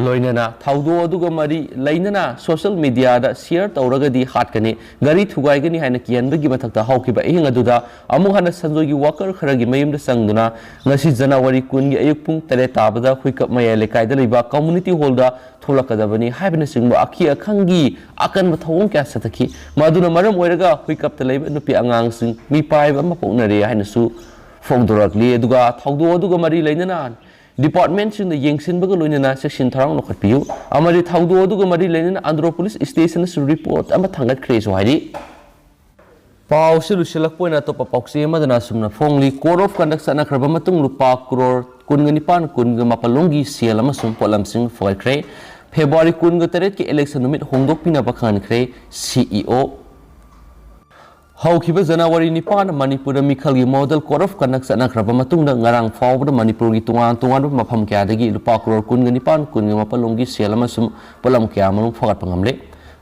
ꯂꯣꯏꯅꯅ ꯊꯧꯗꯣꯛ ꯑꯗꯨꯒ ꯃꯔꯤ ꯂꯩꯅꯅ ꯁꯣꯁꯤꯌꯦꯜ ꯃꯤꯗꯤꯌꯥꯗ ꯁꯤꯌꯔ ꯇꯧꯔꯒꯗꯤ ꯍꯥꯠꯀꯅꯤ, ꯒꯥꯔꯤ ꯊꯨꯒꯥꯏꯒꯅꯤ ꯍꯥꯏꯅ ꯀꯤꯍꯟꯕꯒꯤ ꯃꯊꯛꯇ ꯍꯧꯈꯤꯕ ꯑꯍꯤꯡ ꯑꯗꯨꯗ ꯑꯃꯨꯛ ꯍꯟꯅ ꯁꯟꯖꯣꯏꯒꯤ ꯋꯥꯀꯔ ꯈꯔꯒꯤ ꯃꯌꯨꯝꯗ ꯆꯪꯗꯨꯅ ꯉꯁꯤ ꯖꯅꯋꯥꯔꯤ ꯀꯨꯟꯒꯤ ꯑꯌꯨꯛ ꯄꯨꯡ ꯇꯔꯦꯠ ꯇꯥꯕꯗ ꯍꯨꯏꯀꯞ ꯃꯌꯥꯏ ꯂꯩꯀꯥꯏꯗ ꯂꯩꯕ ꯀꯝꯃꯨꯅꯤꯇꯤ ꯍꯣꯜꯗ ꯊꯣꯛꯂꯛꯀꯗꯕꯅꯤ ꯍꯥꯏꯕꯅꯆꯤꯡꯕ ꯑꯀꯤ ꯑꯈꯪꯒꯤ ꯑꯀꯟꯕ ꯊꯧꯑꯣꯡ ꯀꯌꯥ ꯆꯠꯊꯈꯤ꯫ ꯃꯗꯨꯅ ꯃꯔꯝ ꯑꯣꯏꯔꯒ ꯍꯨꯏꯀꯞꯇ ꯂꯩꯕ ꯅꯨꯄꯤ ꯑꯉꯥꯡꯁꯤꯡ ꯃꯤꯄꯥꯏꯕ ꯑꯃ ꯄꯣꯛꯅꯔꯦ ꯍꯥꯏꯅꯁꯨ ꯐꯣꯡꯗꯣꯔꯛꯂꯤ꯫ ꯑꯗꯨꯒ ꯊꯧꯗꯣꯛ ꯑꯗꯨꯒ ꯃꯔꯤ ꯂꯩꯅꯅ ꯗꯤꯄꯥꯔꯠꯃꯦꯟꯠꯁꯤꯡꯅ ꯌꯦꯡꯁꯤꯟꯕꯒ ꯂꯣꯏꯅꯅ ꯆꯦꯛꯁꯤꯟ ꯊꯧꯔꯥꯡ ꯂꯧꯈꯠꯄꯤꯌꯨ꯫ ꯑꯃꯗꯤ ꯊꯧꯗꯣꯛ ꯑꯗꯨꯒ ꯃꯔꯤ ꯂꯩꯅꯅ ꯑꯟꯗ꯭ꯔꯣ ꯄꯨꯂꯤꯁ ꯁ꯭ꯇꯦꯁꯟꯗꯁꯨ ꯔꯤꯄꯣꯔꯠ ꯑꯃ ꯊꯥꯡꯒꯠꯈ꯭ꯔꯦꯁꯨ ꯍꯥꯏꯔꯤ꯫ ꯄꯥꯎꯁꯤ ꯂꯣꯏꯁꯤꯜꯂꯛꯄ ꯑꯣꯏꯅ ꯑꯇꯣꯞꯄ ꯄꯥꯎꯆꯦ ꯑꯃꯗꯅ ꯑꯁꯨꯝꯅ ꯐꯣꯡꯂꯤ, ꯀꯣꯗ ꯑꯣꯐ ꯀꯟꯗꯛ ꯆꯠꯅꯈ꯭ꯔꯕ ꯃꯇꯨꯡ ꯂꯨꯄꯥ ꯀ꯭ꯔꯣꯔ ꯀꯨꯟꯒ ꯅꯤꯄꯥꯟ ꯀꯨꯟꯒ ꯃꯥꯄꯜ ꯂꯣꯝꯒꯤ ꯁꯦꯜ ꯑꯃꯁꯨꯡ ꯄꯣꯠꯂꯝꯁꯤꯡ ꯐꯒꯠꯈ꯭ꯔꯦ꯫ ꯐꯦꯕ꯭ꯔꯨꯋꯥꯔꯤ ꯀꯨꯟꯒ ꯇꯔꯦꯠꯀꯤ ꯏꯂꯦꯛꯁꯟ ꯅꯨꯃꯤꯠ ꯍꯣꯡꯗꯣꯛꯄꯤꯅꯕ ꯈꯪꯍꯟꯈ꯭ꯔꯦ ꯁꯤ ꯏ ꯑꯣ꯫ ꯍꯧꯈꯤꯕ ꯖꯅꯋꯥꯔꯤ ꯅꯤꯄꯥꯟꯗ ꯃꯅꯤꯄꯨꯔꯗ ꯃꯤꯈꯜꯒꯤ ꯃꯣꯗꯦꯜ ꯀꯣꯗ ꯑꯣꯐ ꯀꯟꯗꯛ ꯆꯠꯅꯈ꯭ꯔꯕ ꯃꯇꯨꯡꯗ ꯉꯔꯥꯡ ꯐꯥꯎꯕꯗ ꯃꯅꯤꯄꯨꯔꯒꯤ ꯇꯣꯉꯥꯟ ꯇꯣꯉꯥꯟꯕ ꯃꯐꯝ ꯀꯌꯥꯗꯒꯤ ꯂꯨꯄꯥ ꯀ꯭ꯔꯣꯔ ꯀꯨꯟꯒ ꯅꯤꯄꯥꯟ ꯀꯨꯟꯒ ꯃꯥꯄꯜ ꯂꯣꯝꯒꯤ ꯁꯦꯜ ꯑꯃꯁꯨꯡ ꯄꯣꯠꯂꯝ ꯀꯌꯥ ꯑꯃꯔꯣꯝ ꯐꯒꯠꯄ ꯉꯝꯂꯦ꯫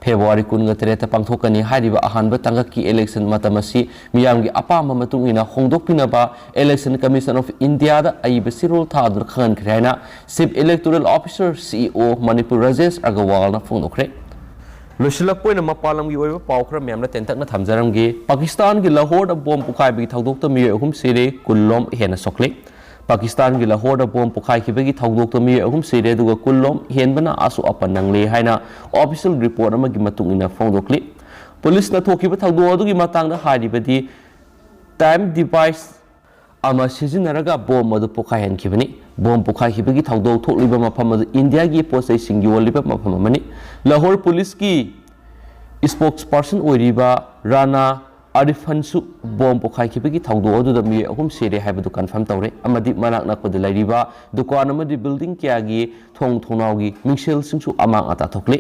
ꯐꯦꯕ꯭ꯔꯨꯋꯥꯔꯤ ꯀꯨꯟꯒ ꯇꯔꯦꯠꯇ ꯄꯥꯡꯊꯣꯛꯀꯅꯤ ꯍꯥꯏꯔꯤꯕ ꯑꯍꯥꯟꯕ ꯇꯥꯡꯀꯛꯀꯤ ꯏꯂꯦꯛꯁꯟ ꯃꯇꯝ ꯑꯁꯤ ꯃꯤꯌꯥꯝꯒꯤ ꯑꯄꯥꯝꯕ ꯃꯇꯨꯡ ꯏꯟꯅ ꯍꯣꯡꯗꯣꯛꯄꯤꯅꯕ ꯏꯂꯦꯛꯁꯟ ꯀꯃꯤꯁꯟ ꯑꯣꯐ ꯏꯟꯗꯤꯌꯥꯗ ꯑꯏꯕ ꯆꯦꯔꯣꯜ ꯊꯥꯗꯨꯅ ꯈꯪꯍꯟꯈ꯭ꯔꯦ ꯍꯥꯏꯅ ꯆꯤꯐ ꯏꯂꯦꯛꯇꯣꯔꯦꯜ ꯑꯣꯐꯤꯁꯔ ꯁꯤ ꯏ ꯑꯣ ꯃꯅꯤꯄꯨꯔ ꯔꯥꯖꯦꯁ ꯑꯒꯔꯋꯥꯜꯅ ꯐꯣꯡꯗꯣꯛꯈ꯭ꯔꯦ꯫ ꯂꯣꯏꯁꯤꯜꯂꯛꯄ ꯑꯣꯏꯅ ꯃꯄꯥꯟ ꯂꯝꯒꯤ ꯑꯣꯏꯕ ꯄꯥꯎ ꯈꯔ ꯃꯌꯥꯝꯅ ꯇꯦꯟꯇꯛꯅ ꯊꯝꯖꯔꯝꯒꯦ꯫ ꯄꯥꯀꯤꯁꯇꯥꯟꯒꯤ ꯂꯥꯍꯣꯔꯗ ꯕꯣꯝ ꯄꯣꯈꯥꯏꯕꯒꯤ ꯊꯧꯗꯣꯛꯇ ꯃꯤꯑꯣꯏ ꯑꯍꯨꯝ ꯁꯤꯔꯦ, ꯀꯨꯟ ꯂꯣꯝ ꯍꯦꯟꯅ ꯁꯣꯛꯂꯦ꯫ ꯄꯥꯀꯤꯁꯇꯥꯟꯒꯤ ꯂꯥꯍꯣꯔꯗ ꯕꯣꯝ ꯄꯣꯈꯥꯏꯈꯤꯕꯒꯤ ꯊꯧꯗꯣꯛꯇ ꯃꯤꯑꯣꯏ ꯑꯍꯨꯝ ꯁꯤꯔꯦ, ꯑꯗꯨꯒ ꯀꯨꯟ ꯂꯣꯝ ꯍꯦꯟꯕꯅ ꯑꯁꯣꯛ ꯑꯄꯟ ꯅꯪꯂꯦ ꯍꯥꯏꯅ ꯑꯣꯐꯤꯁꯤꯌꯦꯜ ꯔꯤꯄꯣꯔꯠ ꯑꯃꯒꯤ ꯃꯇꯨꯡ ꯏꯟꯅ ꯐꯣꯡꯗꯣꯛꯂꯤ꯫ ꯄꯨꯂꯤꯁꯅ ꯊꯣꯛꯈꯤꯕ ꯊꯧꯗꯣꯛ ꯑꯗꯨꯒꯤ ꯃꯇꯥꯡꯗ ꯍꯥꯏꯔꯤꯕꯗꯤ, ꯇꯥꯏꯝ ꯗꯤꯚꯥꯏꯁ ꯑꯃ ꯁꯤꯖꯤꯟꯅꯔꯒ ꯕꯣꯝ ꯑꯗꯨ ꯄꯣꯈꯥꯏꯍꯟꯈꯤꯕꯅꯤ꯫ ꯕꯣꯝ ꯄꯣꯈꯥꯏꯈꯤꯕꯒꯤ ꯊꯧꯗꯣꯛ ꯊꯣꯛꯂꯤꯕ ꯃꯐꯝ ꯑꯗꯨ ꯏꯟꯗꯤꯌꯥꯒꯤ ꯄꯣꯠ ꯆꯩꯁꯤꯡ ꯌꯣꯜꯂꯤꯕ ꯃꯐꯝ ꯑꯃꯅꯤ꯫ ꯂꯍꯣꯔ ꯄꯨꯂꯤꯁꯀꯤ spokesperson ꯑꯣꯏꯔꯤꯕ ꯔꯥꯅꯥ ꯑꯔꯤꯐꯟꯁꯨ ꯕꯣꯝ ꯄꯣꯈꯥꯏꯈꯤꯕꯒꯤ ꯊꯧꯗꯣꯛ ꯑꯗꯨꯗ ꯃꯤꯑꯣꯏ ꯑꯍꯨꯝ ꯁꯤꯔꯦ ꯍꯥꯏꯕꯗꯨ confirm ꯇꯧꯔꯦ ꯑꯃꯗꯤ ꯃꯅꯥꯛ ꯅꯛꯄꯗ ꯂꯩꯔꯤꯕ ꯗꯨꯀꯥꯟ ꯑꯃꯗꯤ building ꯀꯌꯥꯒꯤ ꯊꯣꯡ ꯊꯣꯡꯅꯥꯎꯒꯤ ꯃꯤꯡꯁꯦꯜꯁꯤꯡꯁꯨ ꯑꯃꯥꯡ ꯑꯇꯥ ꯊꯣꯛꯂꯤ꯫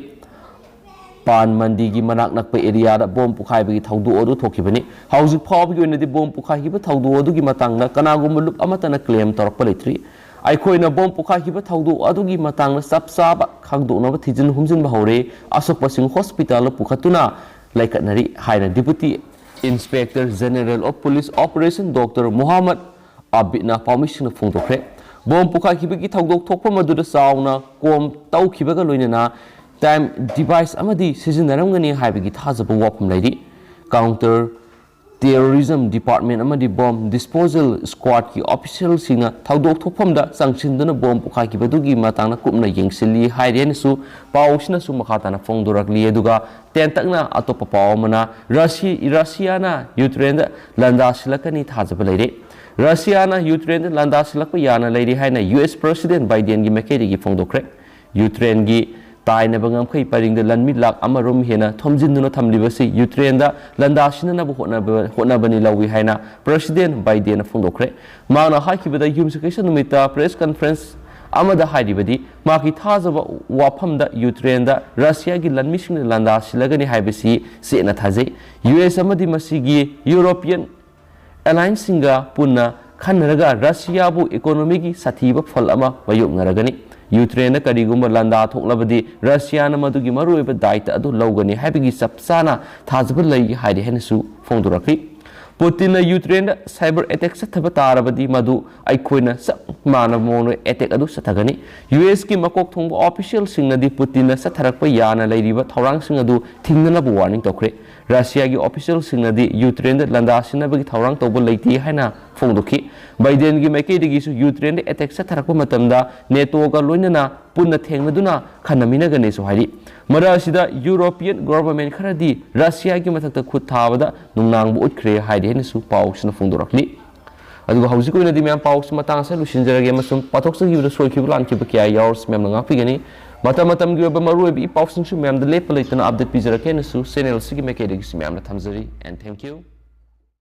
ꯄꯥꯟ ꯃꯟꯗꯤꯒꯤ ꯃꯅꯥꯛ ꯅꯛꯄ areaꯗ ꯕꯣꯝ ꯄꯣꯈꯥꯏꯕꯒꯤ ꯊꯧꯗꯣꯛ ꯑꯗꯨ ꯊꯣꯛꯈꯤꯕꯅꯤ꯫ ꯍꯧꯖꯤꯛ ꯐꯥꯎꯕꯒꯤ ꯑꯣꯏꯅꯗꯤ ꯕꯣꯝ ꯄꯣꯈꯥꯏꯈꯤꯕ ꯊꯧꯗꯣꯛ ꯑꯗꯨꯒꯤ ꯃꯇꯥꯡꯗ ꯀꯅꯥꯒꯨꯝꯕ ꯂꯨꯞ ꯑꯃꯠꯇꯅ claim ꯇꯧꯔꯛꯄ ꯂꯩꯇ꯭ꯔꯤ꯫ ꯑꯩꯈꯣꯏꯅ ꯕꯣꯝ ꯄꯣꯈꯥꯏꯈꯤꯕ ꯊꯧꯗꯣꯛ ꯑꯗꯨꯒꯤ ꯃꯇꯥꯡꯗ ꯆꯞ ꯆꯥꯕ ꯈꯪꯗꯣꯛꯅꯕ ꯊꯤꯖꯤꯟ ꯍꯨꯝꯖꯤꯟꯕ ꯍꯧꯔꯦ꯫ ꯑꯁꯣꯛꯄꯁꯤꯡ hospitalꯗ ꯄꯨꯈꯠꯇꯨꯅ ꯂꯩꯈꯠꯅꯔꯤ ꯍꯥꯏꯅ Deputy Inspector General of Police Operation Doctor ꯃꯣꯍꯥꯃꯗ ꯑꯥꯕꯤꯗꯅ ꯄꯥꯎꯃꯤꯁꯤꯡꯗ ꯐꯣꯡꯗꯣꯛꯈ꯭ꯔꯦ꯫ ꯕꯣꯝ ꯄꯣꯈꯥꯏꯈꯤꯕꯒꯤ ꯊꯧꯗꯣꯛ ꯊꯣꯛꯐꯝ ꯑꯗꯨꯗ ꯆꯥꯎꯅ ꯀꯣꯝ ꯇꯧꯈꯤꯕꯒ ꯂꯣꯏꯅꯅ time device ꯑꯃꯗꯤ ꯁꯤꯖꯤꯟꯅꯔꯝꯒꯅꯤ ꯍꯥꯏꯕꯒꯤ ꯊꯥꯖꯕ ꯋꯥꯐꯝ ꯂꯩꯔꯤ꯫ Counter Terrorism Department ꯑꯃꯗꯤ Bomb Disposal Squadꯀꯤ officialꯁꯤꯡꯅ ꯊꯧꯗꯣꯛ ꯊꯣꯛꯐꯝꯗ ꯆꯪꯁꯤꯟꯗꯨꯅ ꯕꯣꯝ ꯄꯣꯈꯥꯏꯈꯤꯕꯗꯨꯒꯤ ꯃꯇꯥꯡꯗ ꯀꯨꯞꯅ ꯌꯦꯡꯁꯤꯜꯂꯤ ꯍꯥꯏꯔꯤ ꯍꯥꯏꯅꯁꯨ ꯄꯥꯎꯁꯤꯅꯁꯨ ꯃꯈꯥ ꯇꯥꯅ ꯐꯣꯡꯗꯣꯔꯛꯂꯤ꯫ ꯑꯗꯨꯒ ꯇꯦꯟꯇꯛꯅ ꯑꯇꯣꯞꯄ ꯄꯥꯎ ꯑꯃꯅ ꯔꯁꯤ-, ꯔꯁꯤꯌꯥꯅ ꯌꯨꯀ꯭ꯔꯦꯟꯗ ꯂꯥꯟꯗꯥꯁꯤꯜꯂꯛꯀꯅꯤ ꯊꯥꯖꯕ ꯂꯩꯔꯦ꯫ ꯔꯁꯤꯌꯥꯅ ꯌꯨꯀ꯭ꯔꯦꯟꯗ ꯂꯥꯟꯗꯥꯁꯤꯜꯂꯛꯄ ꯌꯥꯅ ꯂꯩꯔꯤ ꯍꯥꯏꯅ US President Bidenꯒꯤ ꯃꯥꯏꯀꯩꯗꯒꯤ ꯐꯣꯡꯗꯣꯛꯈ꯭ꯔꯦ꯫ ꯌꯨꯀ꯭ꯔꯦꯟꯒꯤ ꯇꯥꯏꯅꯕ ꯉꯝꯈꯩ ꯄꯔꯤꯡꯗ ꯂꯥꯟꯃꯤ ꯂꯥꯈ ꯑꯃꯔꯣꯝ ꯍꯦꯟꯅ ꯊꯣꯝꯖꯤꯟꯗꯨꯅ ꯊꯝꯂꯤꯕꯁꯤ ꯌꯨꯀ꯭ꯔꯦꯟꯗ ꯂꯥꯟꯗꯥꯁꯤꯟꯅꯅꯕ ꯍꯣꯠꯅꯕ-, ꯍꯣꯠꯅꯕꯅꯤ ꯂꯧꯏ ꯍꯥꯏꯅ President Bidenꯅ ꯐꯣꯡꯗꯣꯛꯈ꯭ꯔꯦ꯫ ꯃꯍꯥꯛꯅ ꯍꯥꯏꯈꯤꯕꯗ ꯌꯨꯝꯁꯀꯩꯁ ꯅꯨꯃꯤꯠꯇ press conference ꯑꯃꯗ ꯍꯥꯏꯔꯤꯕꯗꯤ ꯃꯍꯥꯛꯀꯤ ꯊꯥꯖꯕ ꯋꯥꯐꯝꯗ ꯌꯨꯀ꯭ꯔꯦꯟꯗ ꯔꯁꯤꯌꯥꯒꯤ ꯂꯥꯟꯃꯤꯁꯤꯡꯅ ꯂꯥꯟꯗꯥꯁꯤꯜꯂꯒꯅꯤ ꯍꯥꯏꯕꯁꯤ ꯆꯦꯠꯅ ꯊꯥꯖꯩ꯫ US ꯑꯃꯗꯤ ꯃꯁꯤꯒꯤ European allianceꯁꯤꯡꯒ ꯄꯨꯟꯅ ꯈꯟꯅꯔꯒ ꯔꯁꯤꯌꯥꯕꯨ economyꯒꯤ ꯁꯥꯊꯤꯕ ꯐꯜ ꯑꯃ ꯃꯥꯌꯣꯛꯅꯔꯒꯅꯤ꯫ ꯌꯨꯀ꯭ꯔꯦꯟꯗ ꯀꯔꯤꯒꯨꯝꯕ ꯂꯥꯟꯗꯥ ꯊꯣꯛꯂꯕꯗꯤ ꯔꯁꯤꯌꯥꯅ ꯃꯗꯨꯒꯤ ꯃꯔꯨꯑꯣꯏꯕ ꯗꯥꯏꯇ ꯑꯗꯨ ꯂꯧꯒꯅꯤ ꯍꯥꯏꯕꯒꯤ ꯆꯞ ꯆꯥꯅ ꯊꯥꯖꯕ ꯂꯩ ꯍꯥꯏꯔꯤ ꯍꯥꯏꯅꯁꯨ ꯐꯣꯡꯗꯣꯔꯛꯈꯤ꯫ ꯄꯨꯇꯤꯟꯅ ꯌꯨꯀ꯭ꯔꯦꯟꯗ cyber attack ꯆꯠꯊꯕ ꯇꯥꯔꯕꯗꯤ ꯃꯗꯨ ꯑꯩꯈꯣꯏꯅ ꯆꯞ ꯃꯥꯟꯅꯕ ꯃꯑꯣꯡꯗ attack ꯑꯗꯨ ꯆꯠꯊꯒꯅꯤ꯫ USꯀꯤ ꯃꯀꯣꯛ ꯊꯣꯡꯕ officialꯁꯤꯡꯅꯗꯤ ꯄꯨꯇꯤꯟꯅ ꯆꯠꯊꯔꯛꯄ ꯌꯥꯅ ꯂꯩꯔꯤꯕ ꯊꯧꯔꯥꯡꯁꯤꯡ ꯑꯗꯨ ꯊꯤꯡꯅꯅꯕ warning ꯇꯧꯈ꯭ꯔꯦ꯫ ꯔꯁꯤꯌꯥꯒꯤ officialꯁꯤꯡꯅꯗꯤ ꯌꯨꯀ꯭ꯔꯦꯟꯗ ꯂꯥꯟꯗꯥꯁꯤꯟꯅꯕꯒꯤ ꯊꯧꯔꯥꯡ ꯇꯧꯕ ꯂꯩꯇꯦ ꯍꯥꯏꯅ ꯐꯣꯡꯗꯣꯛꯈꯤ꯫ ꯕꯥꯏꯗꯦꯟꯒꯤ ꯃꯥꯏꯀꯩꯗꯒꯤꯁꯨ ꯌꯨꯀ꯭ꯔꯦꯟꯗ attack ꯆꯠꯊꯔꯛꯄ ꯃꯇꯝꯗ NATOꯒ ꯂꯣꯏꯅꯅ ꯄꯨꯟꯅ ꯊꯦꯡꯅꯗꯨꯅ ꯈꯟꯅꯃꯤꯟꯅꯒꯅꯤꯁꯨ ꯍꯥꯏꯔꯤ꯫ ꯃꯔꯛ ꯑꯁꯤꯗ European government ꯈꯔꯗꯤ ꯔꯁꯤꯌꯥꯒꯤ ꯃꯊꯛꯇ ꯈꯨꯠ ꯊꯥꯕꯗ ꯅꯨꯡꯅꯥꯡꯕ ꯎꯠꯈ꯭ꯔꯦ ꯍꯥꯏꯔꯤ ꯍꯥꯏꯅꯁꯨ ꯄꯥꯎꯁꯤꯅ ꯐꯣꯡꯗꯣꯔꯛꯂꯤ꯫ ꯑꯗꯨꯒ ꯍꯧꯖꯤꯛ ꯑꯣꯏꯅꯗꯤ ꯃꯌꯥꯝ ꯄꯥꯎꯁꯤ ꯃꯇꯥꯡ ꯑꯁꯤꯗ ꯂꯣꯏꯁꯤꯟꯖꯔꯒꯦ, ꯑꯃꯁꯨꯡ ꯄꯥꯊꯣꯛꯆꯈꯤꯕꯗ ꯁꯣꯏꯈꯤꯕ ꯂꯥꯟꯈꯤꯕ ꯀꯌꯥ ꯌꯥꯎꯔꯁꯨ ꯃꯌꯥꯝꯅ ꯉꯥꯛꯄꯤꯒꯅꯤ꯫ ꯃꯇꯝ ꯃꯇꯝꯒꯤ ꯑꯣꯏꯕ ꯃꯔꯨꯑꯣꯏꯕ ꯏ ꯄꯥꯎꯁꯤꯡꯁꯨ ꯃꯌꯥꯝꯗ ꯂꯦꯞꯄ ꯂꯩꯇꯅ update ꯄꯤꯖꯔꯛꯀꯦ ꯍꯥꯏꯅꯁꯨ channel ꯑꯁꯤꯒꯤ ꯃꯥꯏꯀꯩꯗꯒꯤꯁꯨ ꯃꯌꯥꯝꯅ ꯊꯝꯖꯔꯤ꯫ And thank you.